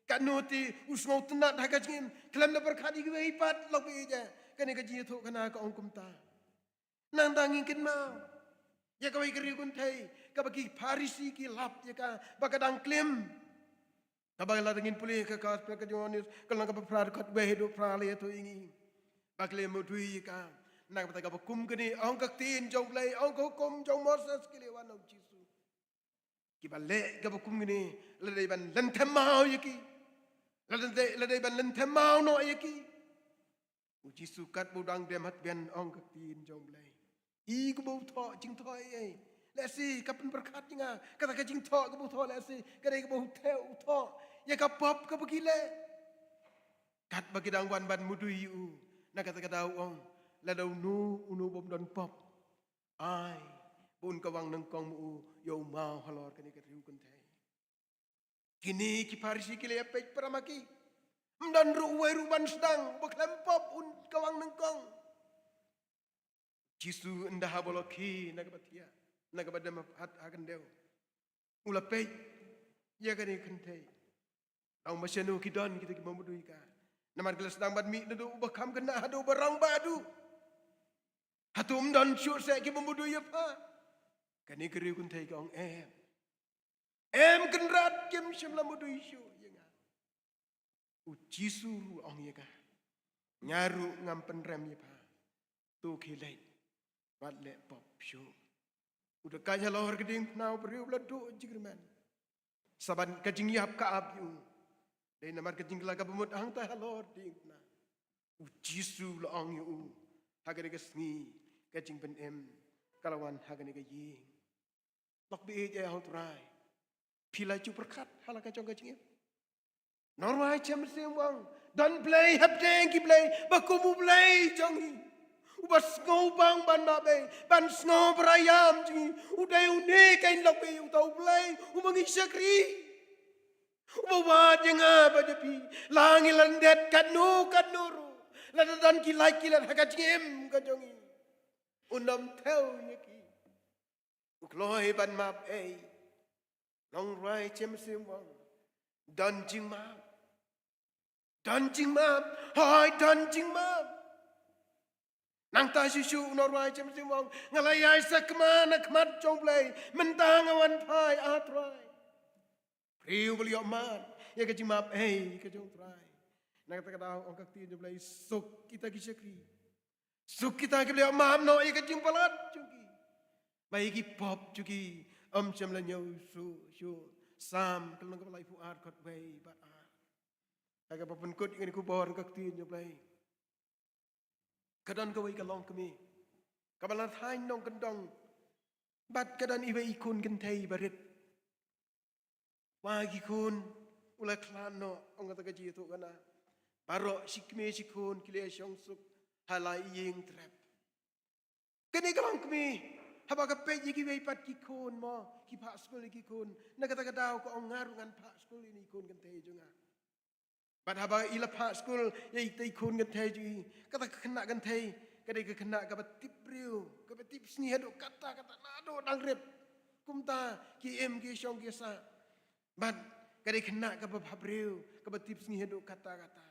katno te u sngew tynnad ha ka jingim. Khlem da pyrkhat ïa kiwei pat, lok baieit eh, kane ka jingïathuhkhana ka ong kumta. Nangta ngin kynmaw ïa kawei ka riewkynthei kaba ki Pharisi ki lap ïa ka ba ka dang klim. Kaba lada ngin pule ka Gospel ka jong u Ïoannis, ka lynnong kaba phra, dkhot wei haduh phra, la ïathuh ïa ngi ba ki la mudui ïa ka. Na ka bynta kaba kum kane, ong ka ktien jong U Blei, ong ka hukum jong u Moses, ki la wan ha u Jisu. Kiba leh kaba kum kane la dei ban lynthem maw ïa ki. La dei, la dei ban lynthem maw noh ïa ki. U Jisu katba u dang dem ha tbian, ong ka ktien jong U Blei, i kumba u thoh jingthoh ei ei. Lehse ka pynpyrkhat ïa nga, kata ka jingthoh kaba u thoh lehse ka dei kaba u thoh, u thoh ïa ka pop kaba ki leh. Katba ki dang wan ban mudui ïa u, na kata ka daw u ong, lada uno uno bym don pop, ai ba un kawang nyngkong ma u ïa u maw halor kane ka riewkynthei. Kine ki Pharisi ki la ïapeit para ma ki. Ym don ruh uwei ruh ban sdang, uba khlem pop un kawang nyngkong. Jisu ynda haba u la khie na kaba thiah, na kaba dem ha, ha khyndew, u la peit ïa kane ka kynthei. Ong, ba shano ki don kita kiba mudui ïa ka. Namar ki la sdang ban mih naduh uba kham khynnah haduh uba rangbah haduh. Hato ym don shuh seh kiba mudui ïa pha? Kane ka riewkynthei ka ong, em. Em Kynrad, kim shym la mudui shuh ïa nga. U Jisu ruh u ong ïa ka, nga ruh ngam pynrem ïa pha. To khie leit bad leh pop shuh. U da kait halor ka diengphna, u briew u la duh jingkyrmen. Sa ban ka jingïap ka ap ïa u. Dei namar ka jingkylla kaba mut hangta halor diengphna. U Jisu u la ong ïa u, ha kane ka sngi ka jingpynim ka la wan ha kane ka ïing. Lok baieit eh ha u Trai. Phi la ju pyrkhat ha la ka jong ka jingim? Nongrwai James Sing u ong, don Blei hapdeng ki blei ba kum U Blei jong ngi, uba sngewbang ban map ei, ban sngewbha ïa ka jingim jong ngi. U dei une keiñ, lok baieit, uta U Blei uba ngi shakri, uba wad ïa nga bad ïa phi. La ngi lyndet katno katno ruh, lada don ki lait ki let ha ka jingim ka jong ngi, un ym thew ïa ki. U kloi ban map ei. Nongrwai James Sing u ong, don jingmap. Don jingmap. Hooid, don jingmap. Nangta shuh shuh u Nongrwai James Sing u ong, nga la ïai sakma na khmat jong U Blei, mynta nga wan phai, A Trai. Briew ba la ïoh mad ïa ka jingmap ei ka jong U Trai. Na kata ka daw, ong ka ktien jong U Blei, suk kita ki shakri. Suk kita kiba la ïoh map noh ïa ka jingpalat jong ki, ba ïa ki pop jong ki ym shym la ñiew shuh shuh. Salm ka lynnong kaba laiphew ar, dkhot wei bad ar. Ha kaba pynkut ïa kane ka khubor ka ktien jong U Blei, ka don kawei ka longkmie kaba la thaiñ nongkyndong bad ka don iwei i khun kynthei barit. Ba ki khun u la khlad noh, ong kata ka jingïathuhkhana. Baroh shi kmie shi khun ki la ïashong suk ha la ïing trep. Kane ka long kmie, haba ka peit ïa kiwei pat ki khun mo, ki phah skul ïa ki khun. Na kata ka daw ka ong nga ruh ngan phah skul ïa ine i khun kynthei jong nga. Bad haba i la phah skul ïa itei i khun kynthei jong i, kata ka khynnah kynthei ka dei ka khynnah kaba tip briew, kaba tip sngi haduh katta katta, naduh dang rit. Kumta ki im ki shong ki sah. Bad ka dei khynnah kaba bhabriew, kaba tip sngi haduh katta katta.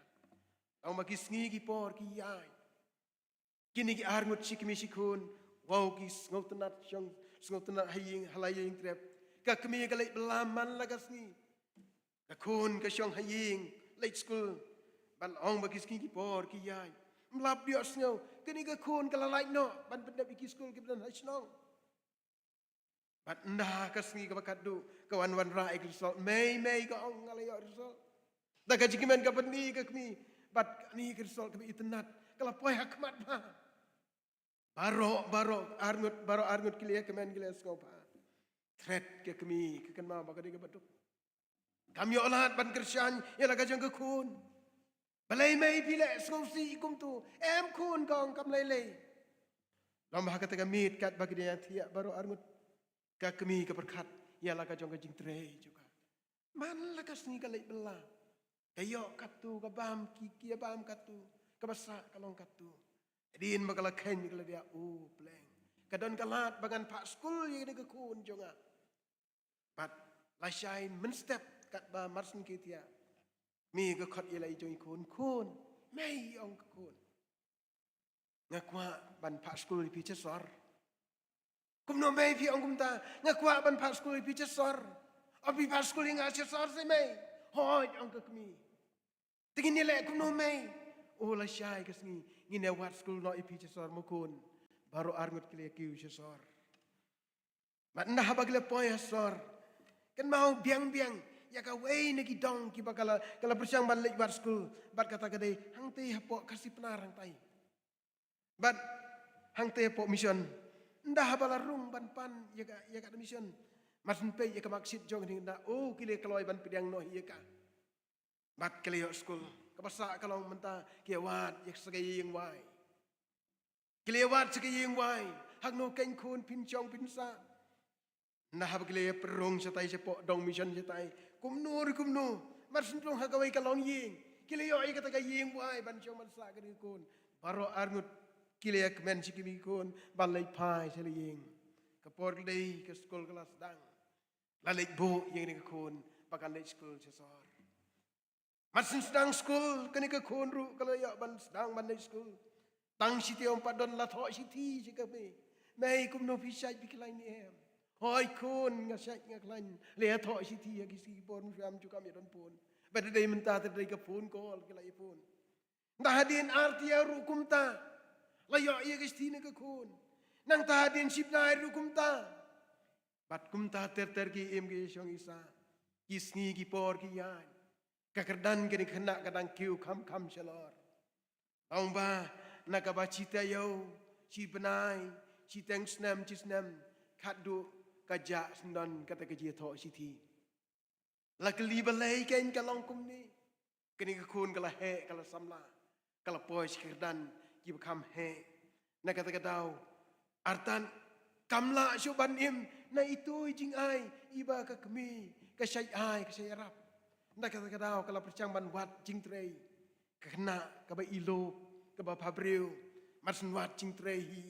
Tang ba ki sngi ki por ki ïaid. Kine ki arngut shi kmie shi khun, wow, ki sngewtynnat shong, sngewtynnat ha ïing, ha la ïing trep. Ka kmie ka leit bylla man la ka sngi. Ka khun ka shong ha ïing, leit skul. Bad la ong ba ki sngi ki por ki ïaid. Ym lap ïohsngew, kane ka khun ka la lait noh ban pyndep ïa ki skul kiba don ha shnong. Bad ynda ka sngi kaba khatduh, ka wan wanrah ïa ka result. Mei, mei, ka ong, nga la ïoh result. Da ka jingkmen ka pyni ka kmie. Bad kane ka result kaba itynnat, ka la poi ha khmat bha. Baroh, baroh arngut, baroh arngut ki la ïa kmen, ki la ïa sngewbha. Thret ka kmie, ka kynmaw ba ka dei kaba duk. Kam ïoh lad ban kyrshan ïa la ka jong ka khun. Balei mei phi leh sngewsih kumto? Em khun, ka ong, kam lei lei. Long ba ha kata ka miet katba ki dang ïathiah baroh arngut, ka kmie ka pyrkhat ïa la ka jong ka jingtrei jong ka. Man la ka sngi ka leit bylla. Ka ïoh katto, ka bam ki, ki ïa bam katto, kaba sah ka long katto. Hadien ba ka la kheiñ ka la ïathuh, o pleng, ka don ka lad ba ngan phah skul ïa kane ka khun jong nga. Bad lashai mynstep katba mar shen ki thiah, kmie ka khot ïa la i jong i khun, khun, mei, ong ka khun, nga kwah ban phah skul ïa phi sha sor. Kumno mei phi ong kumta? Nga kwah ban phah skul ïa phi sha sor. O phi phah skul ïa nga sha sor se mei? Hooid, ong ka kmie. Te ngin ïa leh kumno mei? O lashai ka sngi ngin ïa wad skul noh ïa phi sha sor mo khun. Baroh arngut ki la ïa kiew sha sor. Bad ynda haba ki la poi ha sor, kynmaw biang biang ïa kawei na ki dong kiba ka la, ka la pyrshang ban leit wad skul. Bad kata ka dei hangtei hapoh Khasi Pnar hangtai. Bad hangtei hapoh mission. Ynda haba la rung ban pan ïa ka, ïa ka mission, mar shen peit ïa ka marksheet jong ka, ynda, o, ki la kloi ban pdiang noh ïa ka. Bad ki la ïoh skul. Kaba sah ka long mynta ki ïa wad ïa sa ka ïing wai. Ki la ïa wad sa ka ïing wai. Hangno keiñ khun, phin shong phin sah? Ynda haba ki la ïa pynrung shatai shapoh dong mission shatai, kumno re kumno, mar shen rung ha kawei ka longïing, ki la ïoh ïa kata ka ïing wai ban shong ban sah kane ka khun. Baroh arngut ki la ïa kmen shi kmie khun ban leit phai sha la ïing. Ka por ka dei ka skul ka la sdang. La leit buh ïa kane ka khun ba kan leit skul sha sor. Mar shen sdang skul, kane ka khun ruh ka la ïoh ban sdang ban leit skul. Tang shi taïew ym pat don, la thoh shithi sha ka mei. Mei, kumno, phi shait phi khlaiñ ne em? Hooid khun, nga shait nga khlaiñ. La ïa thoh shithi ha ki sngi ki por, mynshuwa ym ju kam ïa don phone. Bad dei mynta te dei ka phone call, ki la ïa phone. Nangta hadien ar taïew ruh kumta. La ïoh ïa ka shithi na ka khun. Nangta hadien shi bnai ruh kumta. Bad kumta ter ter ki im ki shong ki sah. Ki sngi ki por ki ïaid. Ka kyrdan kane ka khynnah ka dang kiew kham kham shalor. Long ba na kaba shi taïew, shi bnai, shiteng snem, shi snem, khatduh ka jah shen don kata ka jingthoh shithi. La kylli balei keiñ ka long kumne. Kane ka khun ka la heh, ka la samla, ka la poi sha ki kyrdan kiba kham heh. Na kata ka daw, artat kam lah shuh ban im na itu i jingai iba ka kmie ka shait ai, ka shait ïarap. Na kata ka daw ka la pyrshang ban wad jingtrei. Ka khynnah kaba i lok, kaba bhabriew, mar shen wad jingtrei hi,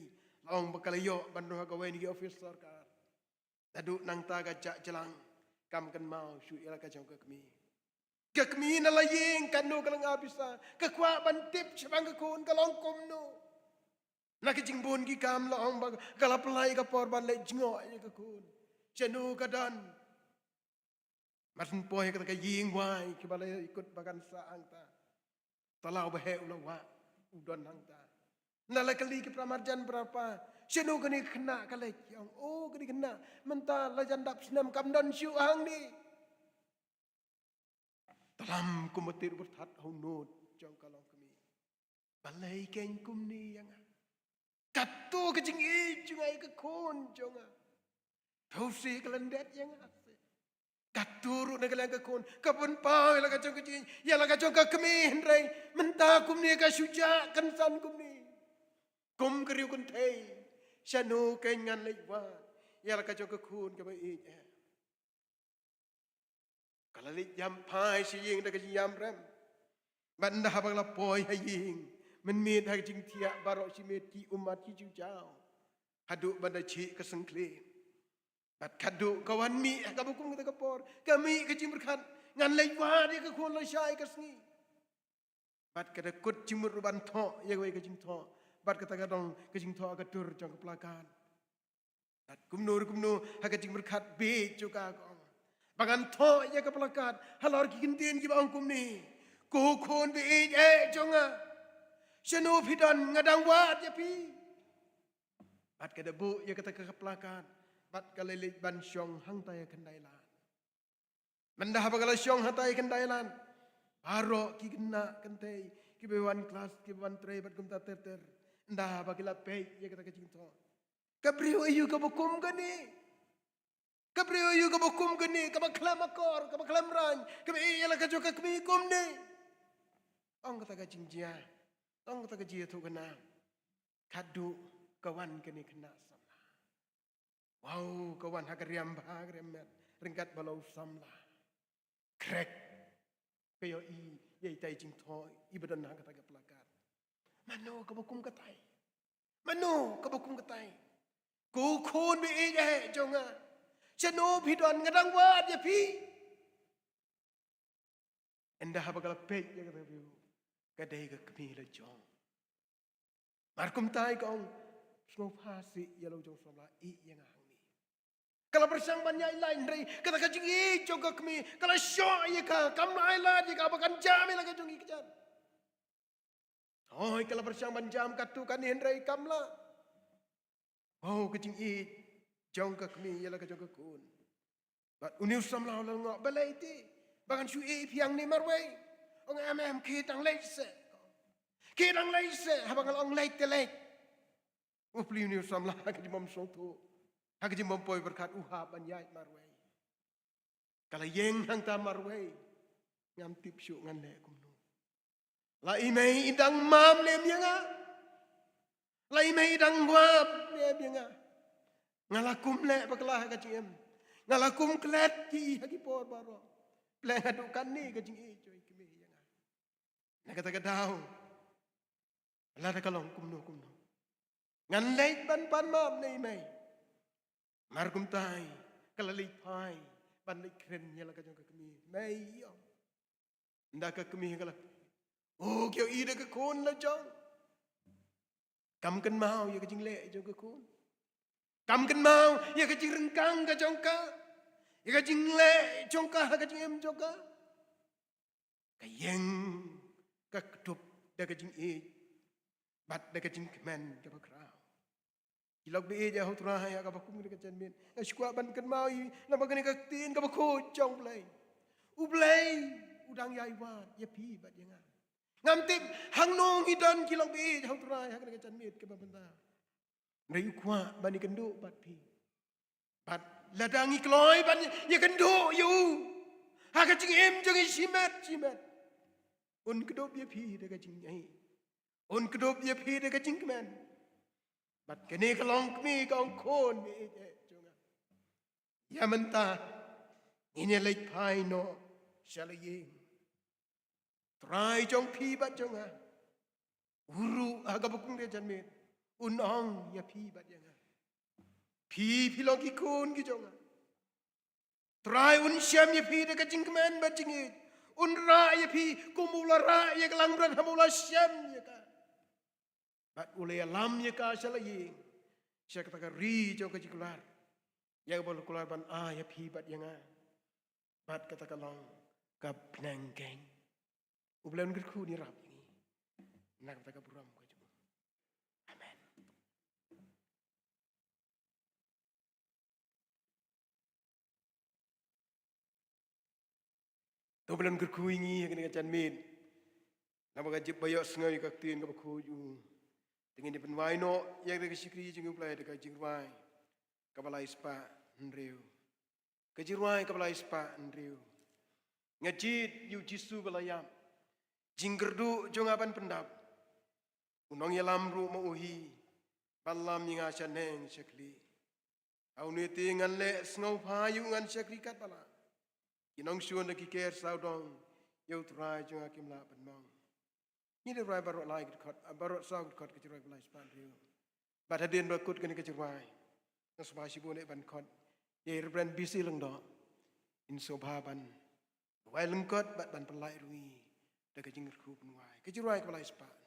la ong ba ka la ïoh ban rung ha kawei na ki office sorkar. Naduh nangta ka jah jlang, kam kynmaw shuh ïa la ka jong ka kmie. Ka kmie na la ïing, katno ka la nga pisa, ka kwah ban tip shaphang ka khun ka long kumno. Na ka jingbun ki kam, la ong ba ka la pynlait ka por ban leit jngoh ïa ka khun. Shano ka don. Mar shen poi kata ka ïing wai kiba la ïa kut ba kan sah hangta. Tala uba heh u la wah, u don hangta. Ynda la kylli ki para marjan para pa, shano kane ka khynnah ka leit? Ong, o, kane ka khynnah mynta la jan dap snem, kam don shuh hangne. Tlam kumba tied u pyrthat ha u nud jong ka longkmie. Balei keiñ kumne ïa nga? Kato ka jingïeit jong nga ïa ka khun jong nga. Phi ong shi ka lyndet ïa nga shi. Kato ruh na ka liang ka khun ka pynpaw ïa la ka jong ka jingïeit ïa la ka jong ka kmie, hynrei mynta kumne ka shu jah kynsan kumne. Kum ka riew kynthei, shano kein ngan leit wad ïa la ka jong ka khun kaba ïeit eh? Ka la leit ïam phai sha ïing da ka jingïam rem. Bad ynda haba ka la poi ha ïing, mynmiet ha ka jingthiah baroh shi miet, ki ummat ki ju jaw, haduh ban da jhieh ka syngkhlieh. Bad haduh ka wan mih ha kaba kum kata ka por, ka mih ka jingpyrkhat, ngan leit wad ïa ka khun lashai ka sngi. Bad ka da kut jingmut ruh ban thoh ïa kawei ka jingthoh. Bad kata ka dei ka jingthoh ha ka tur jong ka placard. Bad kumno ruh kumno, ha ka jingpyrkhat bieit jong ka, ka ong, ba ngan thoh ïa ka placard halor ki kyntien kiba ong kumne: Ko khun ba ïeit eh jong nga, shano phi don, nga dang wad ïa phi. Bad ka da buh ïa kata ka placard, bad ka la leit ban shong hangtai ha khyndai lad. Mynda haba ka la shong hangtai ha khyndai lad, baroh ki khynnah kynthei kiba wan klas, kiba wan trei bad kumta ter ter, ynda haba ki la peit ïa kata ka jingthoh, ka briew aïu kaba kum kane? Ka briew aïu kaba kum kane, kaba khlem akor, kaba khlem rang, kaba ïeit ïa la ka jong ka kmie kumne? Ong kata ka jingjia, ong kata ka jingïathuhkhana. Haduh ka wan kane ka khynnah samla. Wow, ka wan ha ka riam bha, ha ka riam met, ryngkat bad la u samla. Khrek. Ka ïohi ïa itai i jingthoh iba don ha kata ka placard. Mano kaba kum katai? Mano kaba kum katai? Ko khun ba ïeit eh jong nga, shano phi don, nga dang wad ïa phi. Ynda haba ka la peit ïa kata ka briew, ka dei ka kmie la jong. Mar kumta ka ong, sngewbha sih ïa la u jong samla, ïeit ïa nga hangne. Ka la pyrshang ban ïaid lait hynrei kata ka jingïeit jong ka kmie ka la shoh ïa ka, kam la ai lad ïa ka ba kan jam ïa la ka jong i kjat. Hooid, ka la pyrshang ban jam katto katne hynrei kam lah. Oh, ka jingïeit jong ka kmie ïa la ka jong ka khun. Bad une u samla u la lyngngoh, balei te ba ngan shu ïeit ïa phi hangne marwei? Ong, em em, khie tang leit seh. Khie tang leit seh, haba nga la ong leit te leit. U plie une u samla ha ka jingbym sngewthuh, ha ka jingbym poi pyrkhat, u hap ban ïaid marwei. Ka la ïeng hangta marwei. Ngam tip shuh ngan leh kumno. La i mei i dang map ne em ïa nga? La i mei i dang wap ne em ïa nga? Nga la kum leh bakla ha ka jingim. Nga la kum klet ki ha ki por baroh. Pleng haduh katne ka jingïeit jong i kmie ïa nga. Na kata ka daw, lada ka long kumno kumno, ngan leit ban pan map ne i mei. Mar kumta ka la leit phai ban leit kren ïa la ka jong ka kmie. Mei ïa, ynda ka kmie ka la, oh, ka ïohi da ka khun la jong. Kam kynmaw ïa ka jingleh jong ka khun. Kam kynmaw ïa ka jingryngkang ka jong ka, ïa ka jingleh jong ka ha ka jingim jong ka. Ka ïeng, ka kdup da ka jingïeit bad da ka jingkmen kaba khraw. Ki lok ba ïeit ha u Trai, ha kaba kum kane ka janmiet, nga sngewkwah ban kynmaw ïa, namar kane ka ktien kaba khuid jong U Blei. U Blei u dang ïai wad ïa phi bad ïa nga. Ngam tip hangno ngi don ki lok ba ïeit ha u Trai ha kane ka janmiet kaba mynta. Hynrei u kwah ban ïakynduh bad phi. Bad lada ngi kloi ban ïakynduh ïa u ha ka jingim jong ngi shimet shimet, un kdup ïa phi da ka jingïeit, un kdup ïa phi da ka jingkmen. Bad kane ka longkmie ka ong, khun, ïeit jong nga, ïa mynta ngin ïa leit phai noh sha la ïing. Trai jong phi bad jong nga, u ruh ha kaba kum kane ka janmiet un ong ïa phi bad ïa nga, phi, phi long ki khun ki jong nga. Trai un shem ïa phi da ka jingkmen bad jingïeit. Un rah ïa phi kum u la rah ïa ka langbrot haba u la shem ïa ka. Bad u la ïalam ïa ka sha la ïing, sha kata ka ri jong ka jingkular, ïa kaba u la kular ban ai ïa phi bad ïa nga. Bad kata ka long ka bneng keiñ. U Blei un kyrkhu un ïarap ïa ngi na kata ka burom ka jong u. Amen. To, U Blei un kyrkhu ïa ngi ha kane ka janmiet. Namar ka jingïohsngew ïa ka ktien kaba khuid u, te ngin ïa pynwai noh ïa ka shakri jong U Blei da ka jingrwai kaba lai spah hynriew. Ka jingrwai kaba lai spah hynriew. Nga jied ïa U Jisu ba la ïap, jingkyrduh jong nga ban pyndap. U nongïalam ruh ma u hi, Pynlam ïa nga shaneng shakhlieh. Ha une te ngan leh sngewbha ïa u ngan shakri katba lah. Ki nongshun da ki ker sawdong, ïa U Trai jong nga kim lah ban mong. Ngi da rwai baroh lai ki dkhot, baroh saw ki dkhot ka jingrwai kaba lai spah hynriew. Bad hadien ba kut kane ka jingrwai, nga sngewbha shibun eh ban khot ïa i Reverend B C Lyngdoh, in sngewbha ban rwai lyngkot bad ban pynlait ruh ïa da ka jingkyrkhu pynwai ka jingrwai kaba lai spah hynriew.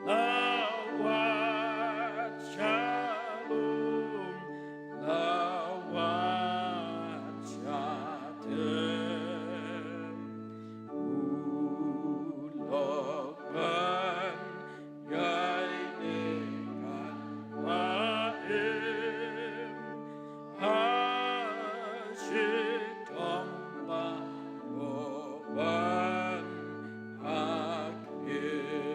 Lawat shalom, lawat shatem. U lok ban ïai ne kan ba im ha shitom ba ko ban ha kir.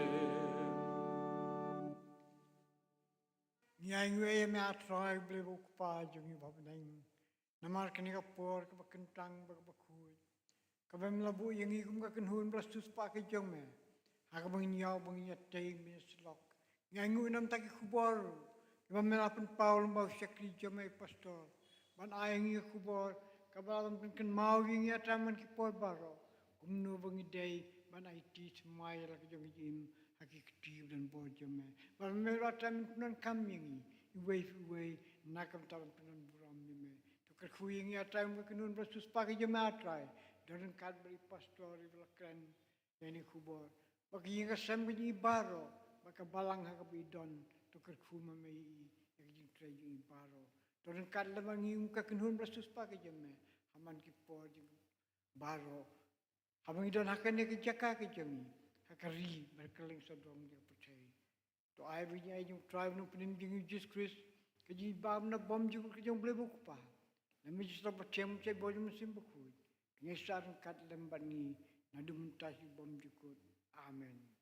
Ngi ainguh ïa me, A Trai Blei bad U Kpa jong ngi ba ha bneng. Namar kane ka por kaba kyntang bad kaba khuid, kaba me la buh ïa ngi kum ka kynhun ba la siewspah ka jong me, ha kaba ngin ïaw ba ngin ïatei, me syllok. Ngi ainguh na ka bynta ki khubor kiba me la pynpaw lyngba u shakri jong me u pastor, ban ai ïa ngi ka khubor kaba la pynkynmaw ïa ngi ha man ki por baroh. Kumno ba ngi dei ban aiti sngewbha ïa la ka jong ka jingim ha ki kti ba don bor jong me. Bad me la tang ban pyndonkam ïa ngi iwei pa iwei na ka bynta ban pyndonburom ïa me. To Kyrkhu ïa ngi, A Trai, kum ka kynhun ba la siewspah ka jong me, A Trai. Don ryngkat bad i pastor iba la kren ïa kane ka khubor. Bad ka ïing ka sem ka jong i baroh, bad ka balang ha kaba i don, to kyrkhu ma me ïa i, ïa ka jingtrei jong i baroh. Don ryngkat lem bad ngi kum ka kynhun ba la siewspah ka jong me ha man ki por jong baroh. Haba ngi don ha kane ka jaka ka jong ngi, ha ka ri bad kylleng sawdong jong ka pyrthei. To ai ba ngi ai jong U Trai bad U Nongpynim jong ngi Jisu Khrist, ka jingbam na bymjukut ka jong U Blei U Kpa, lem bad ka jingïasyllok baptism jong U Mynsiem Bakhuid, ngi sah ryngkat lem bad ngi naduh mynta sha bymjukut. Amen.